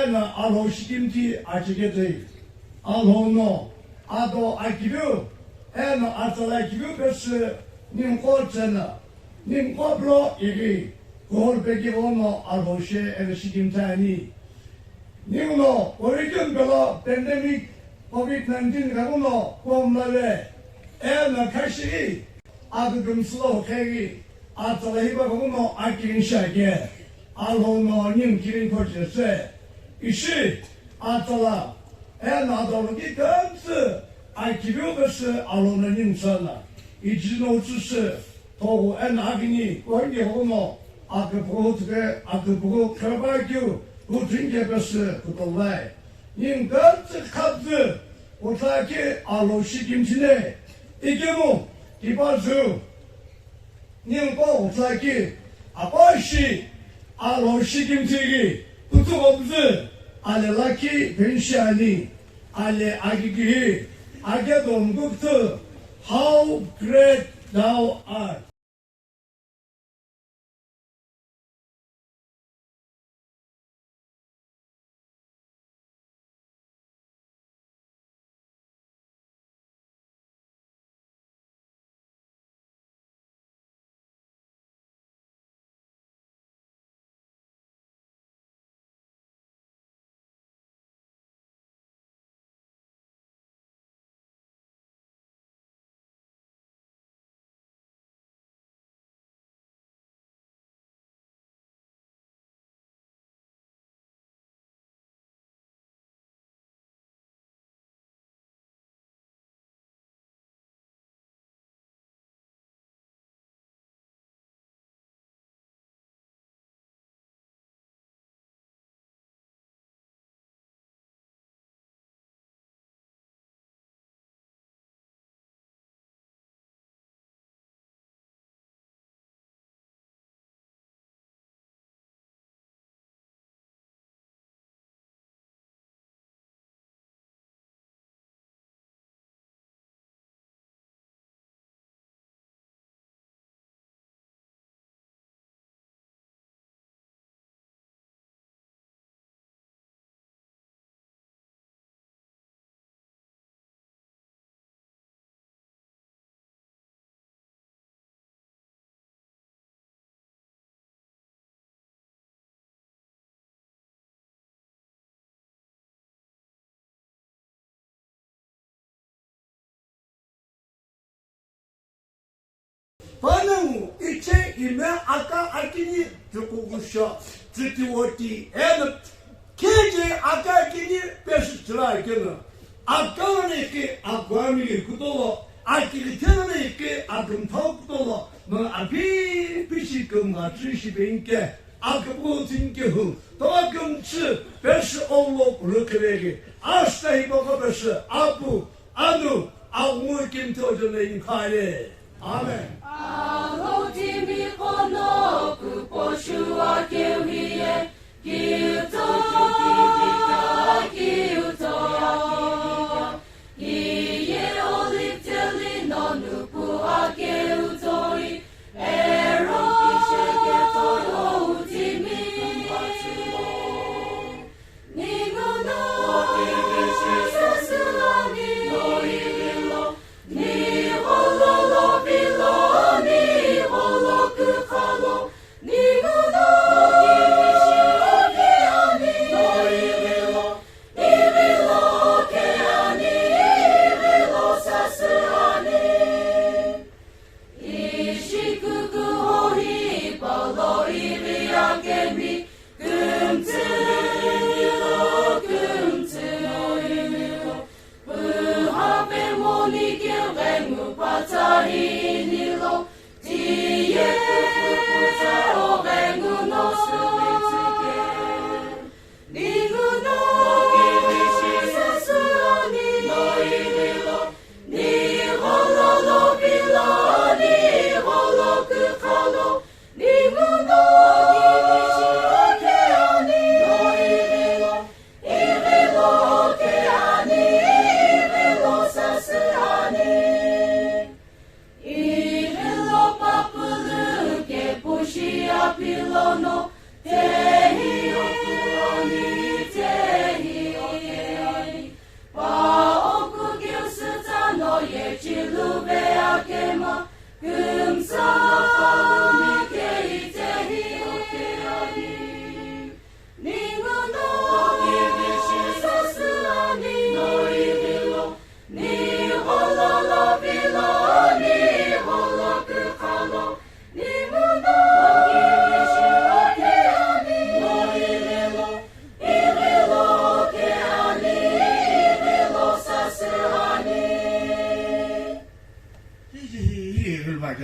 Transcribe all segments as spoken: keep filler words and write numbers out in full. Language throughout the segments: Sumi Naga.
Eno Alhou shikimthi acheketoi. Alhou no ado akiveu, eno atsala akiveu pesü ninguqo tsena, ninguqo plo ighi, kuhou peki ono Alhou she eno shikimthi ani. Ninguno origin pelo pandemic covid nineteen kakuno kuamlave, eno khashi akükümsülo kheghi, atsala hipau kakuno akiring shiake, Alhou no ningu kiring khochese. Ishi atsala eno adolo ki kümtsü akiveu pesü Alhou no ningu tsala. Ichino utsüsü, togu eno akini, kuangi hono, aküpüghü tüke, aküpüghü khrapa keu, kuthingke pesü kutolai. Ningu kümtsü khapzü, kuthaki Alhou shikimthine, ikemu, kipazü, ningu kuthaki, apashi, Alhou shikimthighi, kuthughabzü, ale lakhi penshi ani. Ale aghikihi, ake domguktu, how great thou art. Panongu iche ime aka akini tukukusho tsitiwoti eno keje aka akini pesu tsila kena. Akalani ke akwami kutolo, akikithenani ke akumthau kutolo, ma api pishi kumga trishi benke, akaputsinkehu, towa kümtsü, pesü olo rükhrege, asta hipaka pesü, Apu, Anu, Aghungu Kimthojo name khale. Amen. Alhou timi qono kuposhu akeu hiye, kiuto, kiuto, kiuto. Hiye olive teli no nupu akeu toi, Aaron kisheke toi o utimi. Ninguno Jesus lani no ivilo, ni gholo lo vilo, ni gholo kukhalo, ninguno kishi oki ani no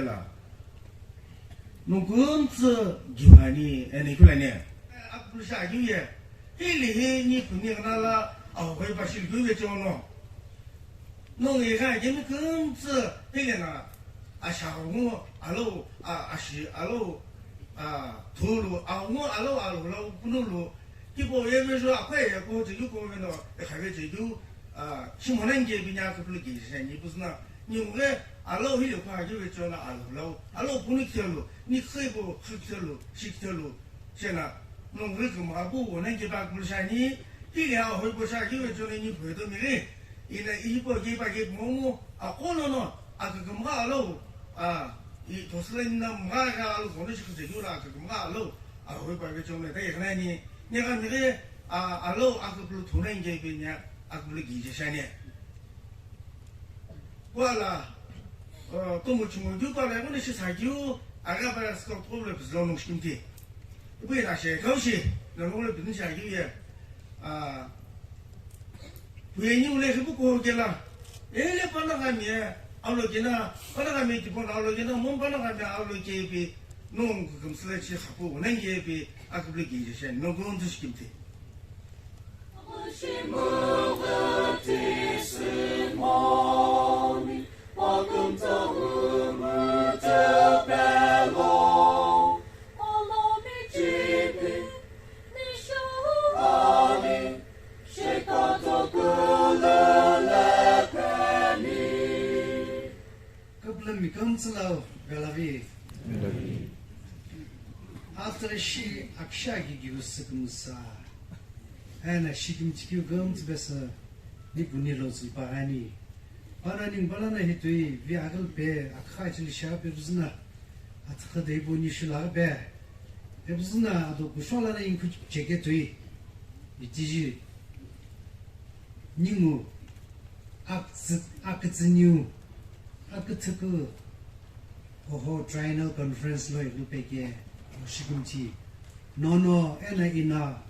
la. Nongu kümtsü giphani eno ikulu ani. Aküpülü shi akeu ye. Hili hi ni kuni gana la ahohoi pa shi likeu ve chono. Nongu igha kemi kümtsü hili na asha aghungu alou, a, ashi alou, a, thulu aghungu alou alou lau kunulu. Kipo ye ve jo akwe ye ko te yu ko ve no, e kha ve te yu, a, shi mona nge bi nya aküpülü gi shi ni püzü na. Ni ngu ghe alou hili ko ha gi ve chono alou lau. Alou kunu kithelu, ni khei ko khei kithelu, shi kithelu. Shena, nongu ghi kümgha pu wo nani kepe aküpülü shiani, hili ahohoi pu shi akeu ve chono ni phuye to mighi, ina ihi po kepe kepe momu, aqo lono, akükümgha alou, a, i thosüle nina mgha gha alou kono shi khüze keu lo akükümgha alou, ahohoi pu ve chono ta ighi nani, ni gha mighi, a, alou aküpülü thu nani kepe nya, aküpülü gi je shiani. Kuala, uh, kumu chungu keu kuala kuni shi sa keu, aga pa scope ko le pizlo nung shikimti. Ipu ina she kau shi, na nung le pizin shi keu ye. Ah, puye ni ule hipu ko kela. Ele pana kami, aulo kena, pana kami tipo na aulo kena, mon pana kami aulo ke pi, nung kükümsüle chi khapu, nang ke pi, aküpülü gi je shiani, nung kung tu shikimti. Küpülümi kümtsü lau galavi. After shi aksha ki gigu sükümsa. Ena shikimchi keu kümtsü besa ni kuni lo zülpa ani. Pana ning pana na hitui vi agil pe akha chili sha pe bzna. Atsakha dei bu ni shula pe. Pe bzna ado kushola na inku cheke tui. Itiji. Ningu akütsü-, akütsüniu, akütsükü, oho, Triennial Conference lo ilu peke, shikimchi. Nono, ena ina,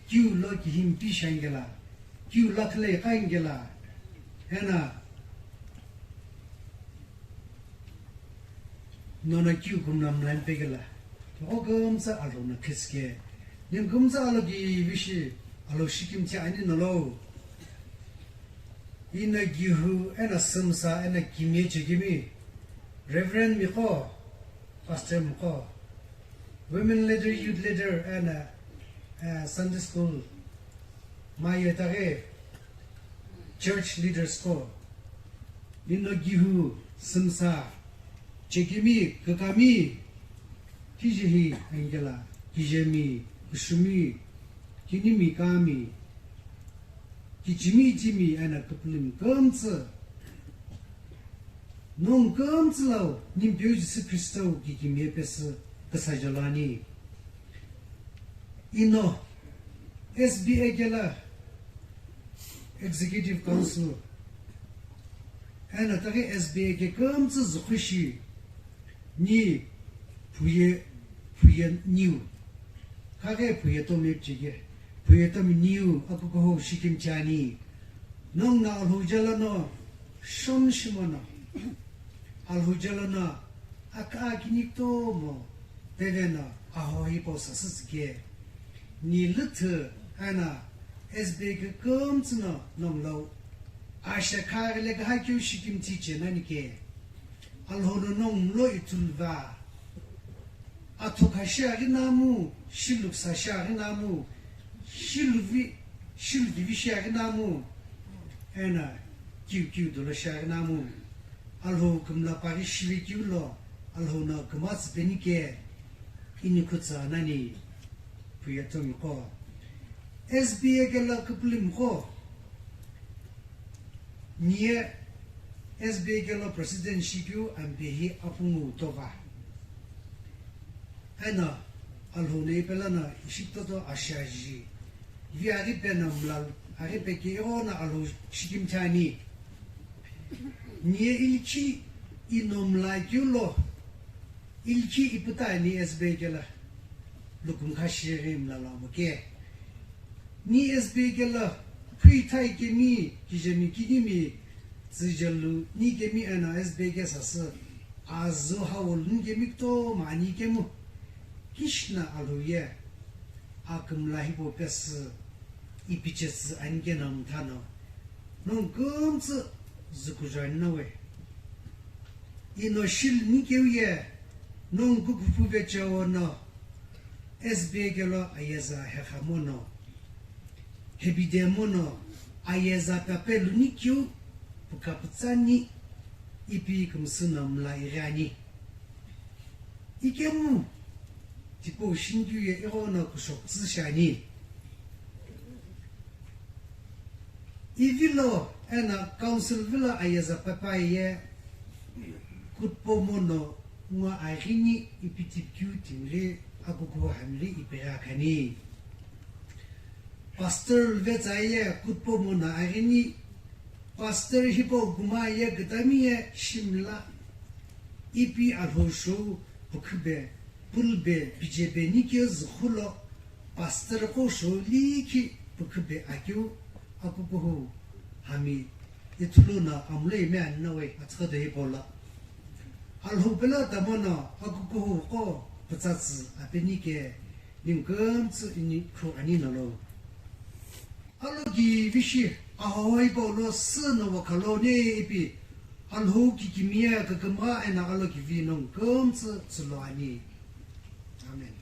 kiu lo kihimpi shangela, kiu lo khle kangela, ena, Nono kiu kumna mlain pekela. Toko kümtsü alo na khisike. Nim kümtsü alo ki vishi alo shikimchi ani nolo. Ina gihu ena sümsa ena kimie chekimi. Reverend miko, Pastor miko. Women leader, youth leader, ena, eh, Sunday school. Maye taghi church leaders ko ino gihu sümsa chekimi kükami kijehi angela kijemi kushumi kinimi kami kichimi ichimi ena küpülümi kümtsü nung kümtsü lau nimpeu Jisü Khristo kikimiye pesü küsa jalo ani. Ino S B A kela Executive Council ena taghi S B A ke kümtsü zükhushi ni phuye phuye niu kaghe phuye to mepchige phuye to niu akukuho shikimchi ani. Nong na alhujala no shon shimono alhujala no Aka kini kutomo peveno aho hipau sasütsüke. Ni lüthü ena S B A kükümtsü no nongu lo. Asha khaghi le küha keu shikimthi che nani ke. Alhou no nongu lo ithulu va. Athu kha shiaghi namu, shiluksa shiaghi namu, shiluvi, shiluvivi shiaghi namu. Ena kiu kiu dolo shiaghi namu. Alhou kümla paghi shive keu lo, Alhou no küma tsüpeni ke, ini khutsa nani phuye tomi qo. S B A kelo küpülümi qo, niye S B A kelo president shikeu ampehi apungu tova. Eno Alhou no ipela no ishi toto ashiaji. Vi aghi pe no mlalu, aghi pe ke ighono Alhou shikimthi ani. Niye ilikhi ino mla keu lo, ilikhi ipüta ani S B A kelo. Lukumkha shighi mla lo amo ke. Ni S B A kelo, phui thai kemi, kijemi kinimi, tsüjelu, ni kemi eno S B A ke sasü. Azü hau luni kemi kutomo ani kemu, kishina Alhou ye akümla hipau pesü ipi chetsü ani keno mthano, nongu kümtsü zükujo ani nawe. Ino shiluni keu ye nongu kukupu vechewo no, S B A kelo ayeza hekha mono, hebide mono, ayeza pape luni keu pukapütsani ipi kümsü no mla ighi ani. Ikemu tipau shinikeu ye ighono kushoktsü shiani. Ivilo eno council vilo ayeza papaye kutpo mono ngo aghini ipi tipikeu timi ghi akukuhu hami ghi ipeghi akhani. Pastor Luvetsai ye kutpo mono aghini, Pastor hipau kuma ye kütami ye shimla, ipi Alhou shou pükhübe, pulbe, pijebe nikeu zükhu lo, Pastor qo shou likhi pükhübe akeu, akukuhu hami ithulu no amlo ime ani nawe atsüqhüdo hipau lo. Alhou pelo tamono akukuhu qo pütsatsü apenike ningu kümtsü ini khu ani nalo. Alokivishi ahoho hipau lo sü no wakhalo ne ipi Alhou kikimiye kükümgha eno alokivi nongu kümtsü tsülo ani. Amen.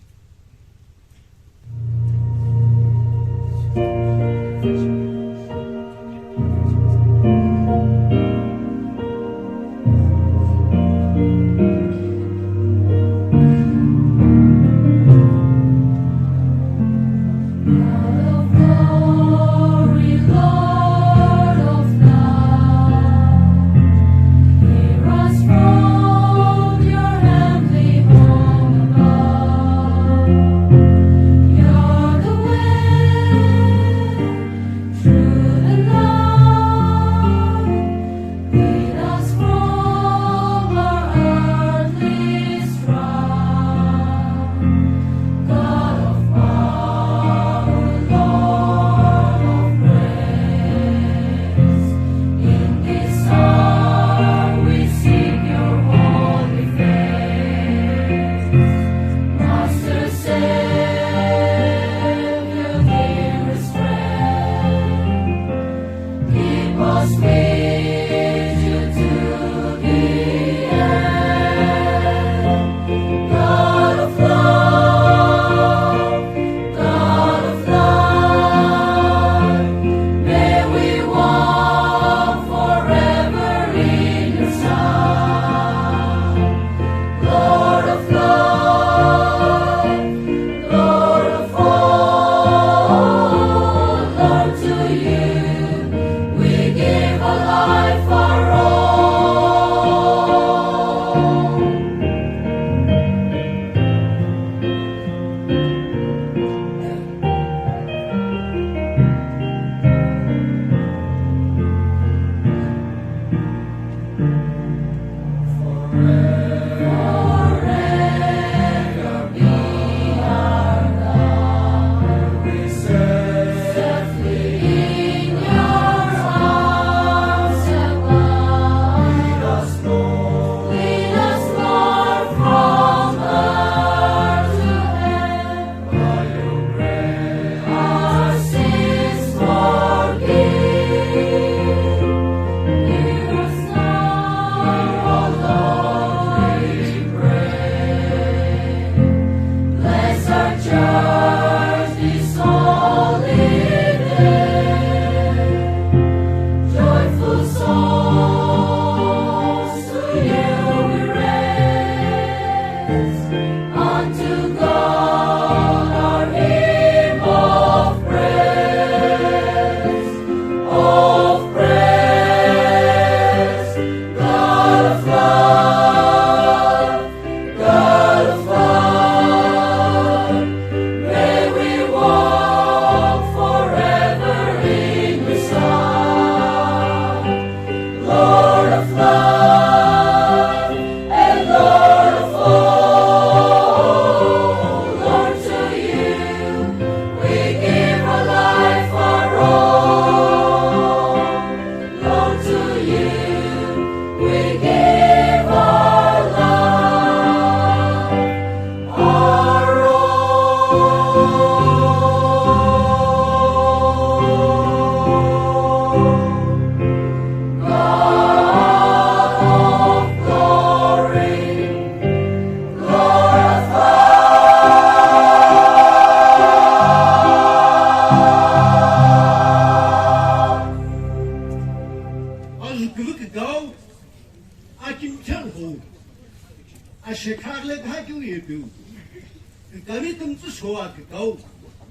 Ampemi kümtsü showa kikau,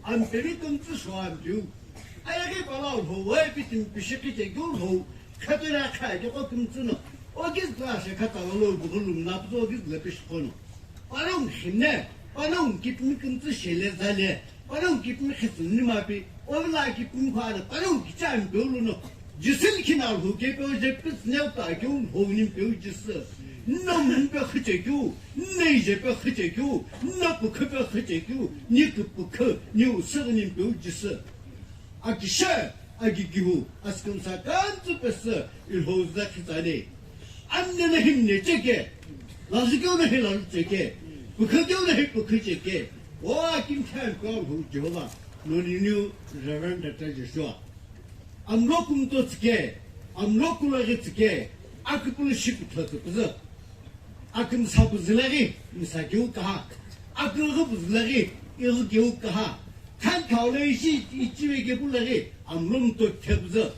ampemi kümtsü showa ampiu. Ayeghi pala Alhou, we pitimi pishi kichekeu Alhou, khatera kha keko kümtsü no, ogiz la shekha tala lo bughulum napzo ogiz la pishi kono. Panongu khine, panongu kipimi kümtsü shele zale, panongu kipimi khitsüni mapi, ovila kipimi khwana, panongu kichami peu lono, Jisü likhi na Alhou kepeu je pütsü neu ta keu Alhou ni peu Jisü. Nno mumpe khüchekeu, nno ijepe khüchekeu, nno püküpe khüchekeu, ni küpükü, ni usügü ni peu Jisü. Akishe, agigihu, asükümsa kümtsü pesü, Alhou za khitsane. Anne na him ne cheke, lazikeu na hi lalu cheke, pükhükeu na hi pükhü cheke. O akim khan ko Alhou Jehovah, no ni new Reverend Doctor Joshua. Amlo kumto tsike, amlo kulaghi tsike, aküpülü shi kutho tsüpüzü. Akümsa püzülaghi, msa keu kaha. Aküghü püzülaghi, ighi keu kaha. Khan khaule ishi ichive kepulaghi, amlo mto khepüzü.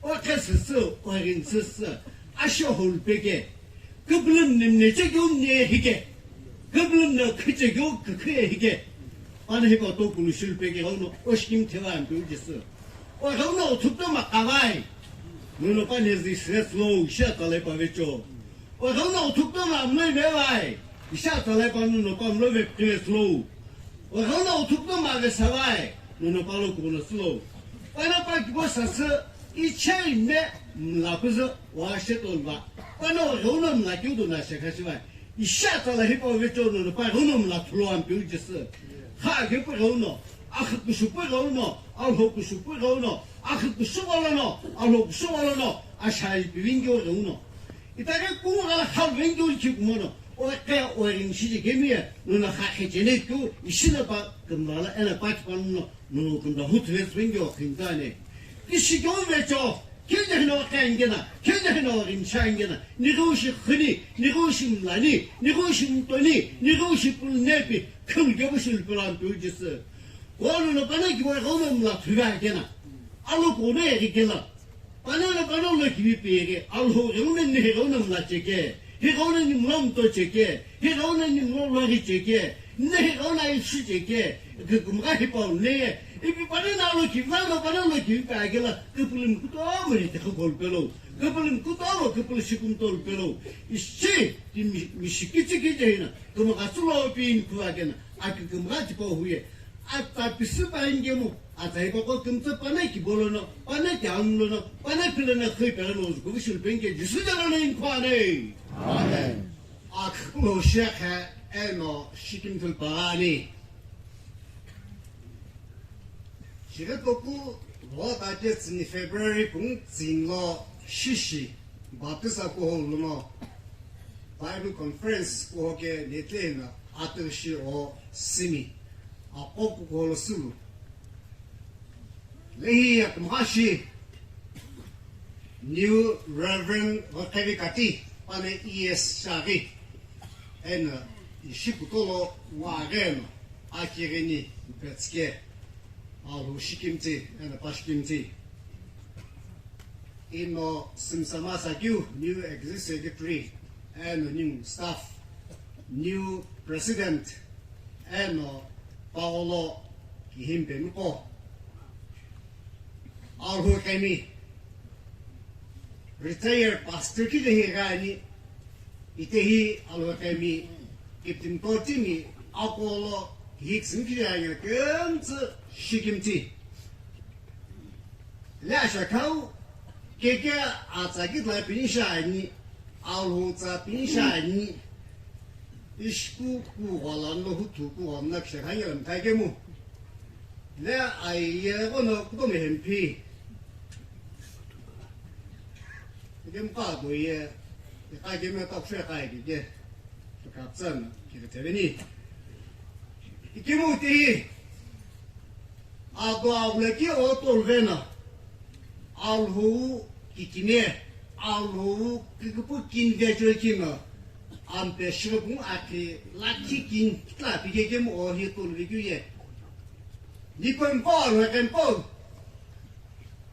Okhe süsü, oghin süsü, asho holpeke. Küpülüm nimne chekeu ne hike. Küpülüm ne khüchekeu kükhe hike. Pani hipa to kulu shulpeke ghono, oshkim thewa ampiu Jisü. O ghono uthukto ma kavai. Nono pani zi sres lo, isha talai pa vecho. O ghono uthukto ma mloi vevai. Isha talai pa nono pa mloi ve pines lo. O ghono uthukto ma vesavai, nono palo kuno sülo. Pana pa kibo sasü, ichei me mla püzü, wa shetolva. Pana o ghono mla kiudo na shekhashivai. Isha tala hipa vecho nono pa ghono mla thulo ampiu Jisü. Kha ke pu ghono, akhu kushu pu ghono, alho kushu pu ghono, akhu kushu walono, alho kushu walono, ashai pivingi o ghono. Itaghi kungughala khalvengeu likhikumono, o khe o ringshi kemiye, nuna kha khechene keu, ishina pa kümla la ena pa kipanono, nunu kümla hutuvetsvengeu khintane. Kishikeu vecho, kende hino khe angena, kende hino ringshi angena, nighu shi khuni, nighu shi mlani, nighu shi mtoni, nighu shi pulnepi, khulgebu shi lpulan tu Jisü. Kono no pana kiwa ghono mla thuga kena. Alo kono eri kela. Panongu panongu lo kivi pighi, Alhou ghenguno nne hi ghenguno mla cheke, hi ghenguno ni mlo mto cheke, hi ghenguno ni mlo loghi cheke, nne hi ghenguno aishi cheke, kükümgha hi pau nne ye, ipi panongu alo kivi, panongu lo kivi pighi la, küpülüm kutomo ri tekhu kol pelo, küpülüm kutomo, küpülü shikum tol pelo, ishi, ti mi, mi shiki chiki je hina, kümgha sulo pin kuva kena, akükümgha tipau huye, Atsa pisi pa ingemu, atsa ipaqo kümtsü pana kibolono, pana kianulono, pana pilono khui peghi no zukuvi shulpenge Jisü jalono inkhuane. Amen. Akhulo shekhe eno shikim thulpagani. Shiretoku lo tache tsini February pung tsini lo shishi Baptist akuho lono Bible Conference kuhoke netlena atüshi o simi. Aqo kukuholo sulu. Lehi yakümgha shi New Reverend Ghoqhevi Kati, pane E S shaghi. Eno ishi kutolo nguagheno akighini mpetsike. Alhou shikimtsi, eno pashikimtsi. Eno simsama sakeu New Executive Secretary, eno new staff, new President, eno Paolo Kihimpemiko. Alhou kemi, retired pastor kile hi gani, itehi Alhou kemi, Captain Kotimi, Apollo, Hicks, kile anya kümtsü shikimtsi. Le ashakau, keke atsa kitla pinisha ani, Alhou tsa pinisha ani, ishku ku ghalan lo hutu ku ghamna kisha khanya lam thai kemu. Le aiye kono kutomo hempi. Kemu ka boye, ka kemu ta kusha kai kike. Kapsan, kike teveni. Ikemu ti, Ado avuleki o toluvena, Alhou kikine, Alhou kikupu kin vechoi kino, ampe shirupung aki lakhi kin kitla pigekemu o hi toluvekeu ye. Nikon Paul, Nikon Paul.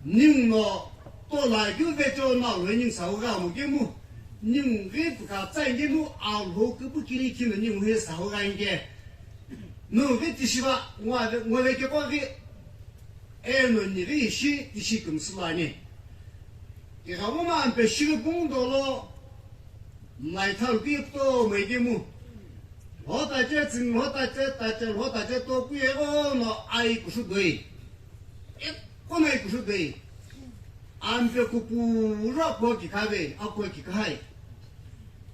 Ningu no tola keu vecho no Alhou ningu sahu gha mo kemu. Ningu ghi puka tsa ngemu Alhou kupu kili kino ningu hi sahu gha nge. Nughi tishi va, ngove, ngove keqo ghi, eno nighi ishi tishi kümsü lo ani. Ighamuma ampe shighi pungu dolo, mlaitha lukhi kutomo ikemu. Lhotache tsüni, lhotache, tache, lhotache toku ighono ai kushu doi. Ighono ai kushu doi. Ampe kupuru akho kikhave, akho kikhai.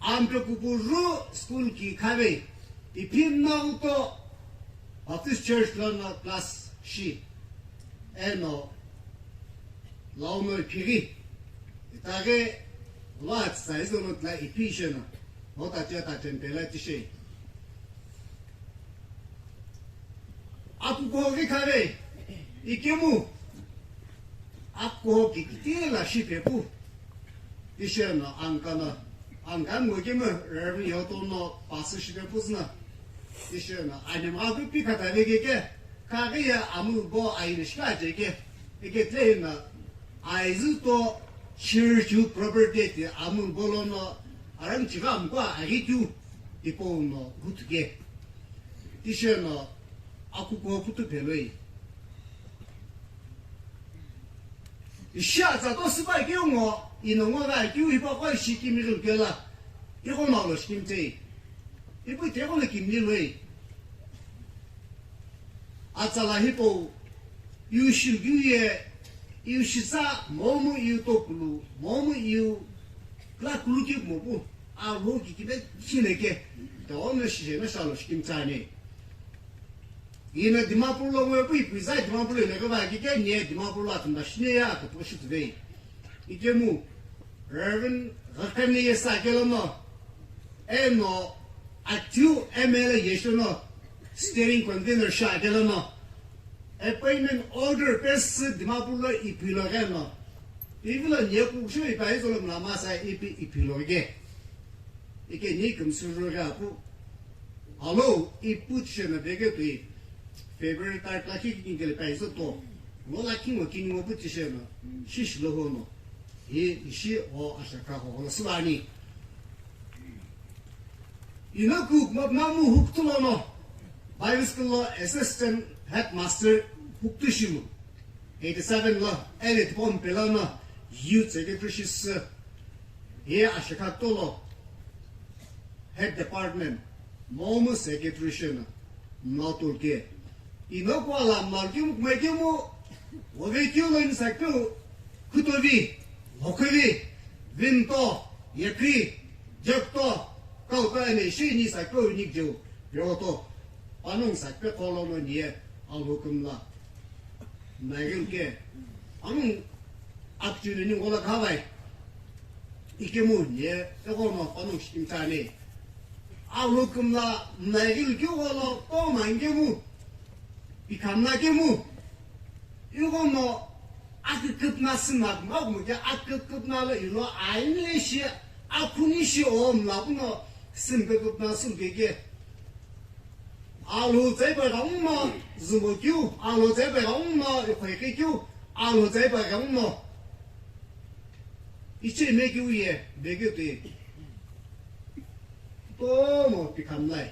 Ampe kupuru school kikhave. Ipi nauto Baptist Church lono class shi. Eno, launo iphighi. Itaghi, lo atsisa izolo tla ipi sheno. Lhotache tache mpela tishi. Akukuho ghi khave, ikemu, akukuho kikitila shipepu. Tisheno angkano, angkan ngo ikemu, Reverend Yoto no pasü shipepu zna. Tisheno anima apu pi khatave keke, kaghi ya amu bo aini shika jeke, eke tlehina, aizu to church property ti amu bo lono, arang chiga amkwa aghi kyu, ipo no hutuke. Tisheno akukuho putu pheloi. Ishi atsa to süpa keu ngo, ino ngo gha keu hipaqo ishi kimi ghilukela. Ighono lo shikimtei. Ipu ite ighono kimni loi. Atsa la hipau, iu shilukeu ye, iu shitsa, momu iu tokulu, momu iu kla kuluki mopu, Alhou kikibe chineke, taono shijeno shalo shikimtsani. Ina Dimapur lo ngoi pui pui zai Dimapur lo ileke va kike nie Dimapur lo atunda shine ya atu po shi tuvei. Ikemu, Reverend Ghakani ye sa kelo no, eno atiu M L A ye shono, steering convener sha kelo no, appointment order pes Dimapur lo ipilo ghe no, ivilo nie kukshu ipa izolo mlama sa ipi ipilo ghe. Ike ni kümsü roghi apu. Alo, ipu tishena bege tui. February third la khi kini kele pai zoto. Lo la kingo kini ngo pu tishena. Shishi lo hono. Hi ishi o ashaka ho lo sibani. Inoku mamu huktulono. Bible school lo assistant headmaster huktushimu. Eighty seven lo, ele tipom pelano. Youth secretary shis. Hi ashaka tolo. Head department, momu secretary shena, mlatul ke. Inoku ala mlal kemu, kumai kemu, ove keu lo ni sakpeu, kutovi, lokovi, vinto, yekri, jekto, kauta ene shi ni sakpeu ni jeu, yoto, panung sakpe kolo no nie, alhukum la. Mlaighi ke, anu akchuni ni ngola khavai. Ikemu ye, ego no panu shimchani. Alu kumla mlaighi ke wala to mangemu. Ikamla kemu. Igo no akikipna simak magmu ke akikipna la ilo aini shi akuni shi o mla kuno simkikipna simkeke. Alhou tsaipa ghenguno zumokeu, alhou tsaipa ghenguno ikhoikeu, alhou tsaipa ghenguno ichimekeu ye, bekeu toi. Tomo pikhamlai,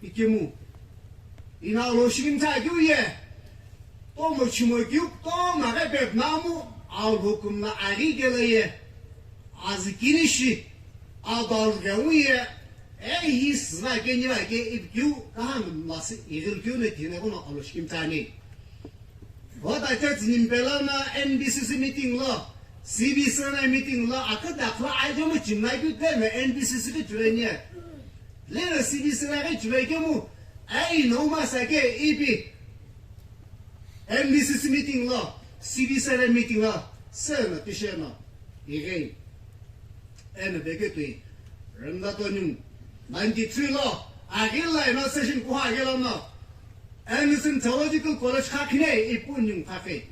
ikemu. Ina alhou shikimthakeu ye, tomo chimokeu, tomo aghepe namu, alhou kumna aghi kela ye. Azikini shi, adau ghengu ye, Ei, hi süna keni va ke ipikeu, kaha masi ighilkeu no tine kono alo shikimtani. Vota che tsinimpela na N B C C meeting lo, C B C na meeting lo, akada khla ajo mo chimnai keu te na N B C C ke chule nie. Le na C B C na ke chule ke mu, ei no ma sa ke ipi. N B C C meeting lo, C B C na meeting lo, se na tishe no, ighei. Eno beketui, Rengda Tonyung, ninety-three lo, aghila eno session kuha aghila no, Anderson Theological College khakhine ipu nyung khakhe.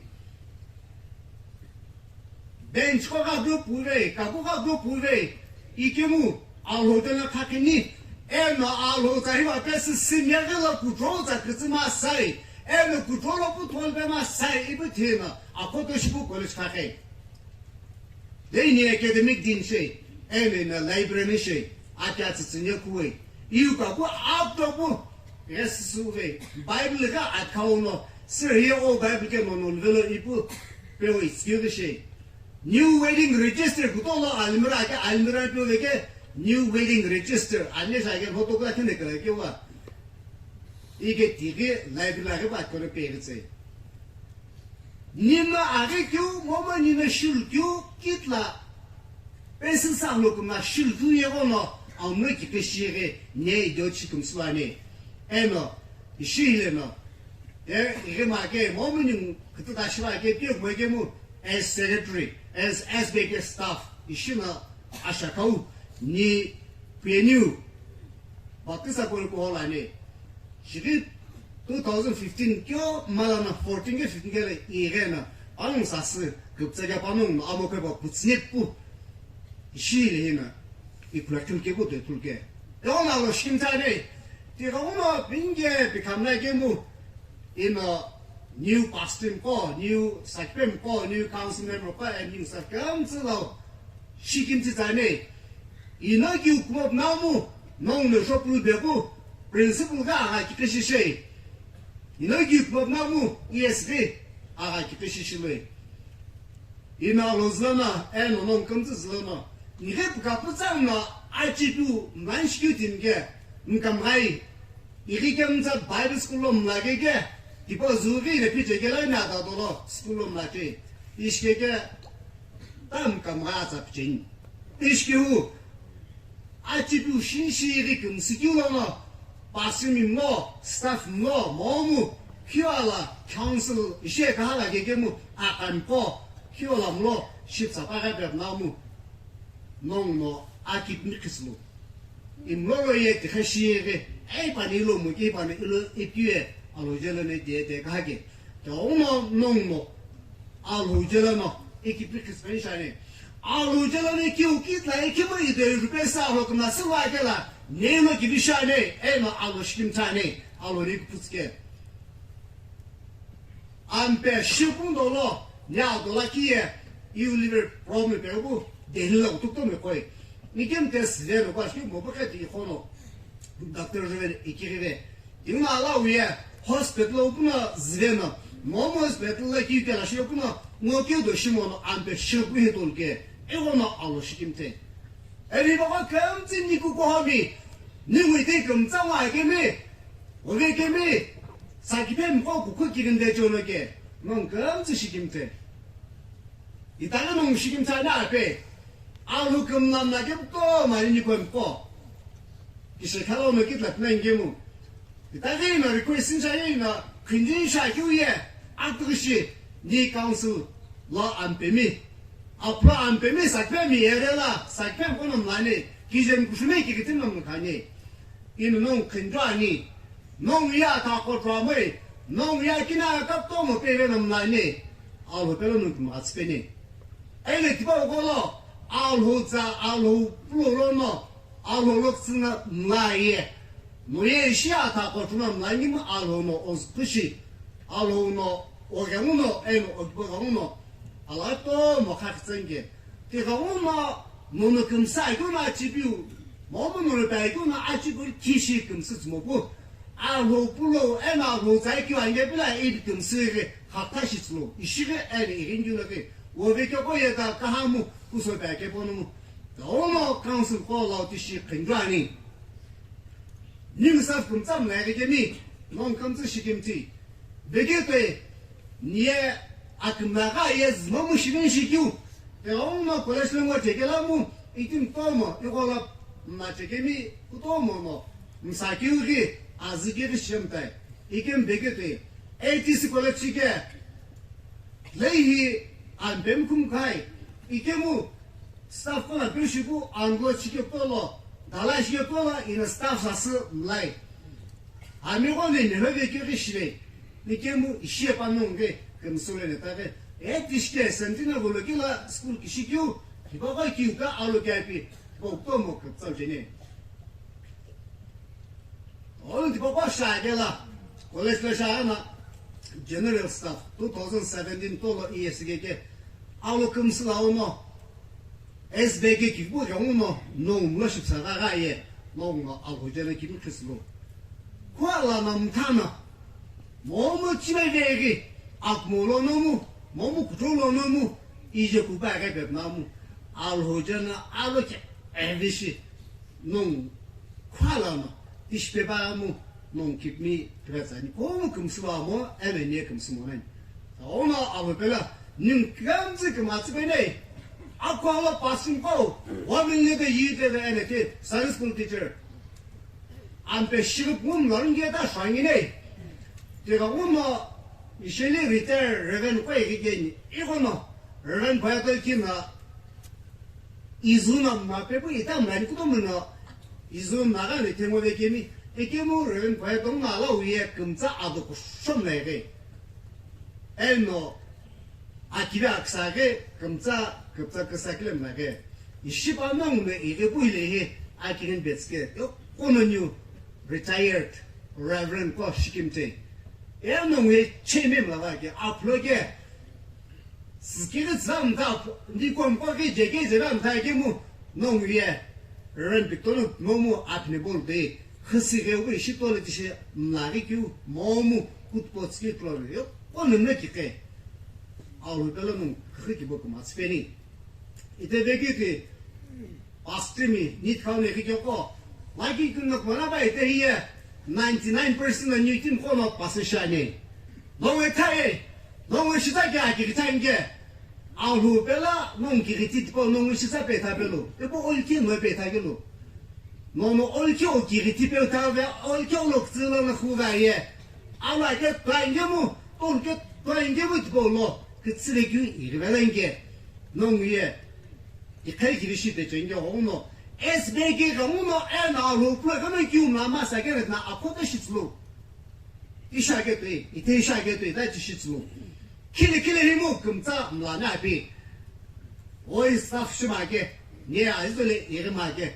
Bench ko ka group puve, kaku ka group puve, ikemu, alhou tena khakhini, eno alhou tsa hiva pesi simyaghi lo kutro tsa kitsima sai, eno kutro lo puthol pe ma sai, ipu thina, akoto shipu college khakhe. Dei ni academic din shei, eno ina library shei, ati atsütsü nye kuwei. Iu kaku apto pu, Yes, suve. Bible gha athau no, sir, here all Bible ke no no velo ipu, pero it's you the shame. New wedding register kutolo almira ke almira pe ke new wedding register ane sa ke photo ka thine kala ke wa. Ike tike library ke ba kore pe ke. Nina age keu, moma nina shul keu, kitla. Pencil sa lo kuma shul tu ye gono, amno ki ke shire, ne do chi kum suane. Eno, ishi le no. E, ire ma ke, moma ni kutu ta shira ke, pio mo ke mu, as secretary, as, as big as staff, ishi na, ashakau, ni, pieniu. Baptist akulu ko la ne. Shiri two thousand fifteen kyo mala na fourteen ke fifteen ke le ire na ang sa se kuptsa ke panung amo ke ba putsne pu. Ishi le hina. I kula tul ke bu de tul ke. Yo na lo shim ta ne. Ti ga uno pinge bikam na ke mu. Ino new pastor ko, new sakpem ko, new council member ko, and new sakpem tsu lo. Shikim tsi tsane. Ino ki ukmop namu, nong no shopul beku, principal ga aga ki kishi shei. Ino ki ukmop namu, E S G, aga ki kishi shiloi. Ino lo zlana, eno nong kamtsi zlana. Nige puka putsang na, achitu, man shkiu timge, nkamgai. Ighi kemtsa Bible school lo mlake ke, tipau zughi na piche ke la na ta dolo school lo mlake. Ishke ke, tam kamra tsa pichin. Ishke hu, achitu shin shi ighi kemsi keu lo no, pastor mi mlo, staff mlo, momu, kyo ala, council, ishe kahala ke ke mu, akan ko, kyo ala mlo, ship sa pa ga pe na mu. Nong no akip ni kislu. Imlolo ye tikha shiyeghi, ei pani ilo mu ki pani ilo ipiye, alo jelo ne de de kahake. Te ono nong no, alo jelo no, iki pikis pen shani. Alo jelo ne ki u kit la iki mo ide rupe sa alo kuma siwa ke la, ne no ki bishane, ei no alo shikim tane, alo ni putske. Ampe shikun dolo, nya dola kiye, iu liver problem pe bu, Delhi la utuk to me koi. Nikem test zero kwa shi mo bakati khono. Doctor Ruben ikirive. Ima ala uye, hospital lo kuna zivena. Mo mo hospital la ki kala shi kuna, ngo ke do shimo no ampe shiku he tol ke. E wono alo shikim te. Eri bako kemtsi niku kohomi, ningui te kemtsa wa kemi, ove kemi, sakipe mko kuku kirinde chono ke, non kemtsi shikimte. Itana non shikimta na pe, alu kemnam na kemto mari niku mko. Kise kalo no kitla tnangemu. Itaghi na request ncha ye na khindi ncha kyu ye, akughi shi ni council lo ampemi. Apro ampemi sakpemi ere la, sakpem kono mlani, kijem kushime ki kitim nam khani. Inu nong khindwani, nong ya ta ko dramoi, nong ya kina kapto mo pere nam lani. Alo pelo nung matspeni. Ele tipa okolo, alo za, alo pulo no, alo lo tsina mlaye. Moye shi ata ko tuna mlangi ma alo no ozkushi. Alo no ogamu no, eno ogbogamu no. Ala to mo khakitsenge. Ti gamu ma mono kumsa ikuna achibiu. Mo mono ta ikuna achibiu kishi kumsa tsmoku. Alo pulo, eno alo za ikyo ange bila id kumsa ge khatashi tslo. Ishige ene iringyuna ke. Woveke ko yeta kahamu kuso ta ke ponumu. Gaono council ko lau tishi khinduani. Ni misaf kumtsam na ke mi, non kamtsu shikimti. Begete, nie akmaga ye zmamu shimin shikyu. Te ongma college lo ngo tekela mu, itim tomo, igola ma tekemi, kutomo no. Msakyu ki, azike ki shemtai. Ikem begete, A T C college ke, leihi, ampem kum kai. Ikemu, staff ko na pishiku, anglo chike polo, dala chike polo, ina staff sasu mlai. Ami ko ne ne hebe ke ke shire. Ni ke mu ishe pa no nge, ke msule ne ta ke. E tishke senti na golo kila school kishikyu, ki ba ko ki ka alo ke pi, ko ko mo ke tsau jene. Olo di ko ko sha ke la. College la sha na general staff two thousand seventeen tolo E S K ke. Alo ke msula ono. S B K ki bu ke uno, no mlo shipsa ga ga ye, no ngo alo jene ki mkhislo. Kuala na mthana, momu chimeveghi, akmo lonomu, momu kuthu lonomu, ije kuba ghe bebnamu, Alhou jana alo ke evishi, nong kuala na, ishpebamu, nong kipmi, piratsani, komu kumsuba mo, ene ne kumsumo nani. Ona alo pela, ning kamzi kumatsi bene, akwa la passing ko, one minute yite de ene te, Sunday school teacher. Ampe shighi pungu mla ringi ta shwangi nei. Tega uno, isheli retire Reverend Kwe Igeni, igono, Reverend Bayatal Kina, izuna mna pepu ita mla ni kuto mna, izuna ga ni tengo de kemi, ekemu Reverend Bayatal na la uye kumtsa ado kushom na ege. Eno, akivi aksa ghe, kümtsa, kümtsa kasa kile mla ghe. Ishipa nongu me ighi pu hile hi, akirin betske. Yo, kono new retired Reverend ko shikimte. E nongu ye cheme mla va ke, aplo ke. Sikiri tsam ta, ndi kom ko ke, je ke, je ram ta ke mu, nongu ye. Reverend Victor no, momu apne bol de. Khisi ghe wi shi tole tishi mla ghi keu, momu kutpo tski klore. Yo, Ko nunna kike, Alhou pelo nung kikhi kibo kuma tsipeni. Ite vekiti, pastimi, nit kaune kike ko, laki kunna kumana ba ite hiye, ninety nine percent na new team kono pasishane. Nonge tae, nonge shita ke aki kitange. Alhou pela, nong kikiti tipo, nong shita pe tapelo. Tipo olki no pe takelo. Nono olki o kikiti pe tave, olki o lokti lo na khuga ye. Ala ke tangemu, Tolu ke tuainge wi tipau lo, kitsile keu irivelenge, nongu ye, ikhai kirishi techenge ghenguno, S B K ghenguno, eno Alhou plo kano kiu mla masa kere na akhoto shitsilo. Isha ke tui, ite isha ke tui, ta chi shitsilo. Khile khile himu, kümtsa mla na pi. Oi staff shima ke, ne a izole iri ma ke.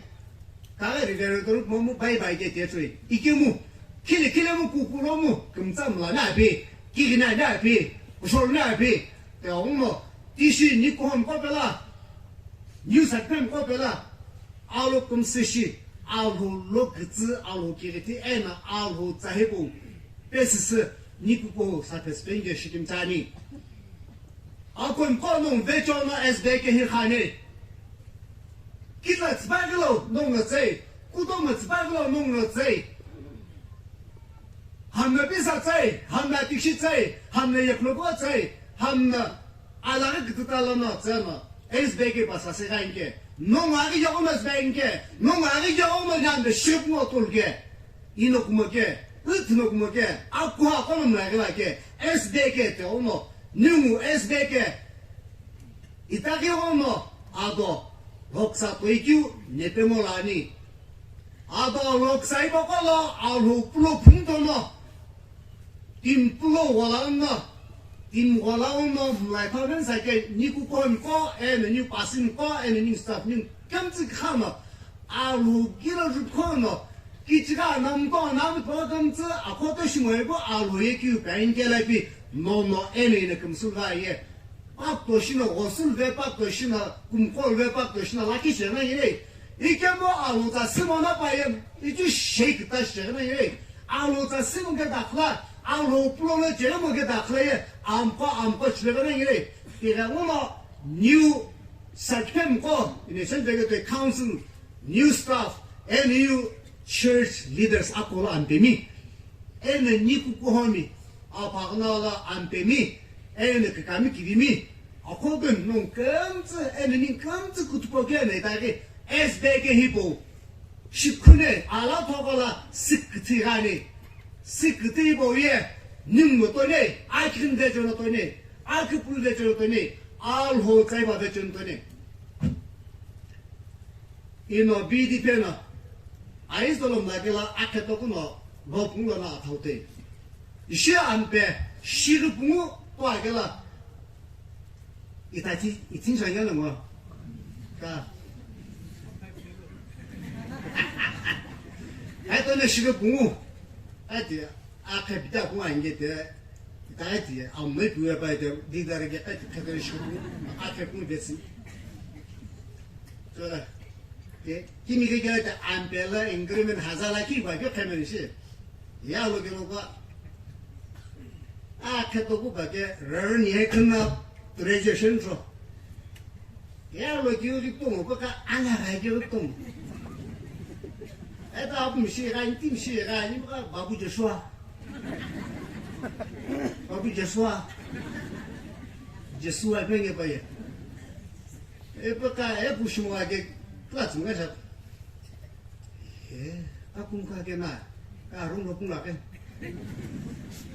Kaghi Reverend Doruk momu bye bye ke tetui. Ikemu, khile khile mu kukulo mu, kümtsa mla na pi, kigina na pi, kushol na pi, te ongo, tishi ni kuhon kopela, new sakpem kopela, alo kümsishi, Alhou lo kitsi, Alhou kiriti, ena Alhou tsahipu, pesisi, ni kukuho sa pesipenge shikim tani. Akon kono vecho na S B K hi khane. Kitla tsbagilo nonga tsai, kuto ma tsbagilo nonga tsai. Hamna pisa tsai, hamna tikshi tsai, hamna yakloko tsai, hamna alaghi kituta lono tsai no. S B K pasa se gainke. Nonga agi yago ma tsbainke. Nonga agi yago ma nyambe ship no tulke. Ino kumoke, ithino kumoke, akuha kono mlagila ke, S B K te ono, ningu S B K, itaki ono, ado, loksa toikiu, nepe molani. Ado loksa ibakolo, Alhou plo phuntono, tim plo wala ono, tim wala ono, mlai phamen sake, niku kon ko, ene ni pasin ko, ene ni staff, ni kemtsi khama, Alhou kilo rutkono, kichika namto namto kamtsi, akoto shimoibo, Alhou ye kiu pain kelapi, no no ene ene kamsul va ye. Pakto shino gosul ve, pakto shino kumkol ve, pakto shino laki shena yere. Ikemo Alhou ta simona payem, ichu shake ta shena yere. Alhou ta simu ke dakhla, Alhou plo le jemo ke dakhla ye, amko amko shena yere. Ira uno new Sakhem ko, Nation Executive Council, new staff, N U church leaders akola ampemi. Ene ni kukuhomi, apagna la ampemi. Ene kakami kivimi. Akoben non kemtsi, ene ni kemtsi kutupo ke ne tagi. S B K hipo. Shikhune, ala thokola, sikti gani. Sikti bo ye, nim no tone, akin de jono tone, akipul de jono tone, Alhou tsaiba de jono tone. Ino B D P na, aizdolo mlakela aketokuno, lopungulo na athaute. Ishi ampe, shirupungu, to akela. Itachi, itin shanya na mo. Ka. Aito na shirupungu. Ati, akhe bita ku ange te. Ita ati, amme kuya pa te, didar ge ati, khadar shirupungu. Akhe ku betsi. Tola. Ke, kimi ke ke ta ampela increment hazala ki ba ke khemen shi. Yalo kelo pa. A kheto ku ba ke Reverend ye kena graduation tro. Yalo ki uri to mo pa ka ala ga ke to mo. Eta apum shi ga, intim shi ga, ni ka Babu Joshua. Babu Joshua. Joshua pe nge pa ye. E pa ka e pu shi mo ga ke class mo ga sha. E, a kum ka ke na, a rong lo kum la ke.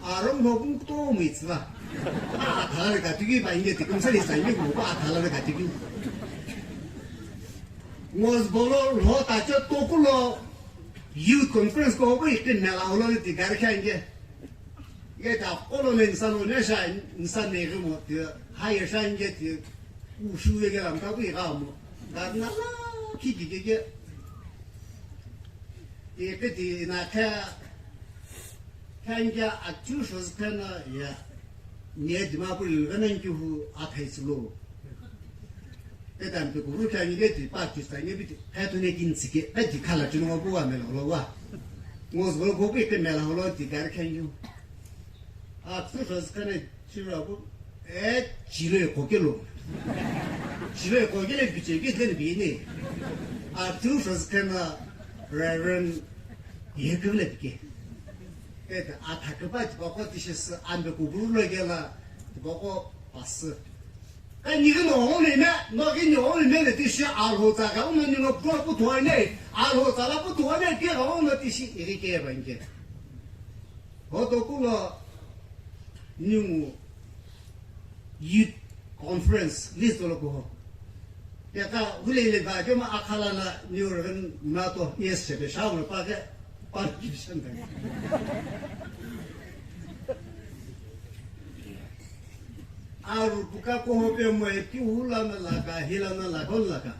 A rong lo kum to mi tsla. A thala ka tiki ba inge ti kum sa ni sa inge mo a thala ka tiki. Ngos bolo lo ta che to ku lo youth conference ko ko ikte mela lo ti gar kha inge. Ye ta kolo le insan lo ne sha insan ne ge mo ti ha ye sha inge ti u shu ye ge lam ka ku ga mo. Ga na la ki ki ge ge. Ye ke ti na kha kha inge a chu shu kana ya. Ni di ma ku le ga nan ki hu a thai su lo. Petan pe kuru kya nge ti pa kyu sa nge bi ti ka tu ne kin sike pe ti khala tu no bu wa mela lo wa. Ngos bolo go pe mela lo ti gar khan yu. A tu so skane chira bu e chire ko ke lo. Chire ko ke le bi che ke le bi ni. A tu so skana Reverend ye ke le ke. Pe ta a ta ke pa ti ba ko ti shi sa an be ku bu lo ke la ti ba ko pa si. Ka ni ghi no hong le me, no ghi no hong le me le ti shi a lo tsa ka, o no ni ngo pro pu tuwa ne, a lo tsa la pu tuwa ne, ke ga o no ti shi i ri ke ba nge. Ho to ku lo ni ngu youth conference, list lo ko ho. Ya ka, hu le le ba, ke ma a khala na ni ro na to, yes, se be sha lo pa ke, pa ki shan da. Aru puka ko hope mo e ki hula na la ka, hila na la ka, la ka.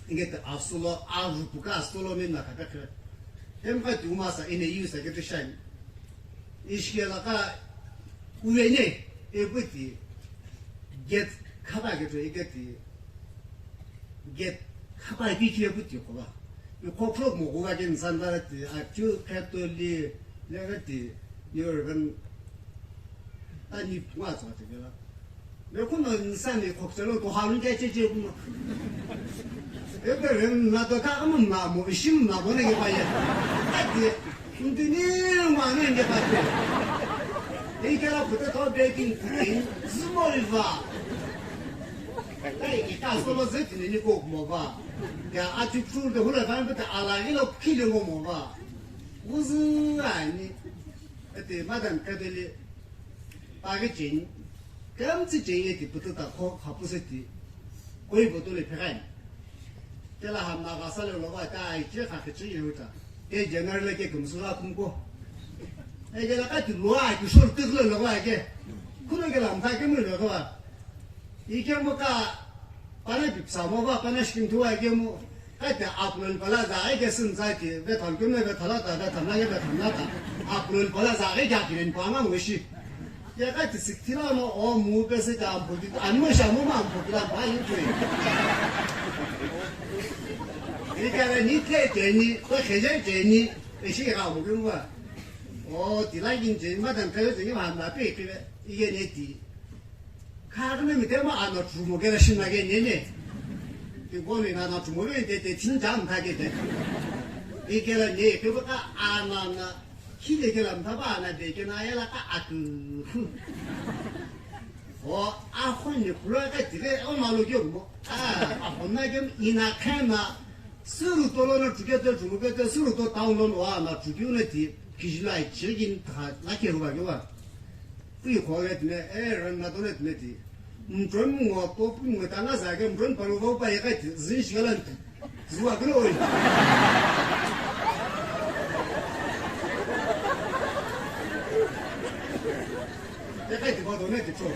Inge ta asulo, aru puka asulo me na ka ka. Hem ka tu ma sa ine yu sa ke tu shani. Ishke la ka uwe ne, e puti. Get khaba ke tu e ke ti. Get khaba ki ki e puti ko ba. Yu ko kro mo ko ga ke insan da ti, a tu ka to li, le ga ti, yu ro ban. Ani pua tsa te la. Me ko no insan ni khokse lo to ha lu ke che che kuma. E be ren na to ka mo na mo, ishi mo na bo ne ke pa ye. Ati, ndi ni ma ne ke pa te. E ke la puta to be kin putin, zumo va. Ai, e ka so lo zet ni ni ko mo va. Ya a tu tu de hula van ta ala ni lo kile mo mo va. Uzu ani. Ati madan kadele. Paghi cheni, kemtsi cheni ye ti putu ta kho khapu se ti, koi bottle pheghani. Tela hamna ghasa le loba ta ai che kha khichi ye uta. Te general ke kumsura kumko. E ke la ka ti lua ki shor tir le loba ke. Kuno ke la mtha ke mu loba. Ike mo ka, pana ki psa mo ba, pana shikim tuwa ike mo. Ka te apulon pala za, ike sin za ki, be thal kume, be thala ta, be thamna ke, be thamna ta. Apulon pala za, ike ki ren pa ma mo shi. Ya ka ti sik tila mo, o mu pe se ta ampo ki, an mo sha mo ma ampo ki la ba yu tui. Ike ra ni te te ni, ko kheje te ni, e shi ga mo ki mo ba. O, ti la kin te, ma dan ka yo te ni ma na pe ki be, ike ne ti. Khaghi na mite ma ana chumo kela shina ke nene. Ti koni na na chumo ke te te tin jam tha ke te. Ikela ne ke ba ana na khile kela mtha ba ana de ke na yela ka aku. O a khon ni kula ka tire o malu ke mo. A a khon na ke ina khana. Suru to lo no chuke te chumo ke te suru to town lo no ana chuke ne ti. Kijilai chigin tha na ke ruwa ke wa. Pui kho ghi tine, e, rang na to ne tine ti. Mtron ngo to pu ngo ta na za ke mtron pa lo pa ye ka ti, zin shi lan ti. Zuwa klo oi. Ye ka ti ba to ne ti cho.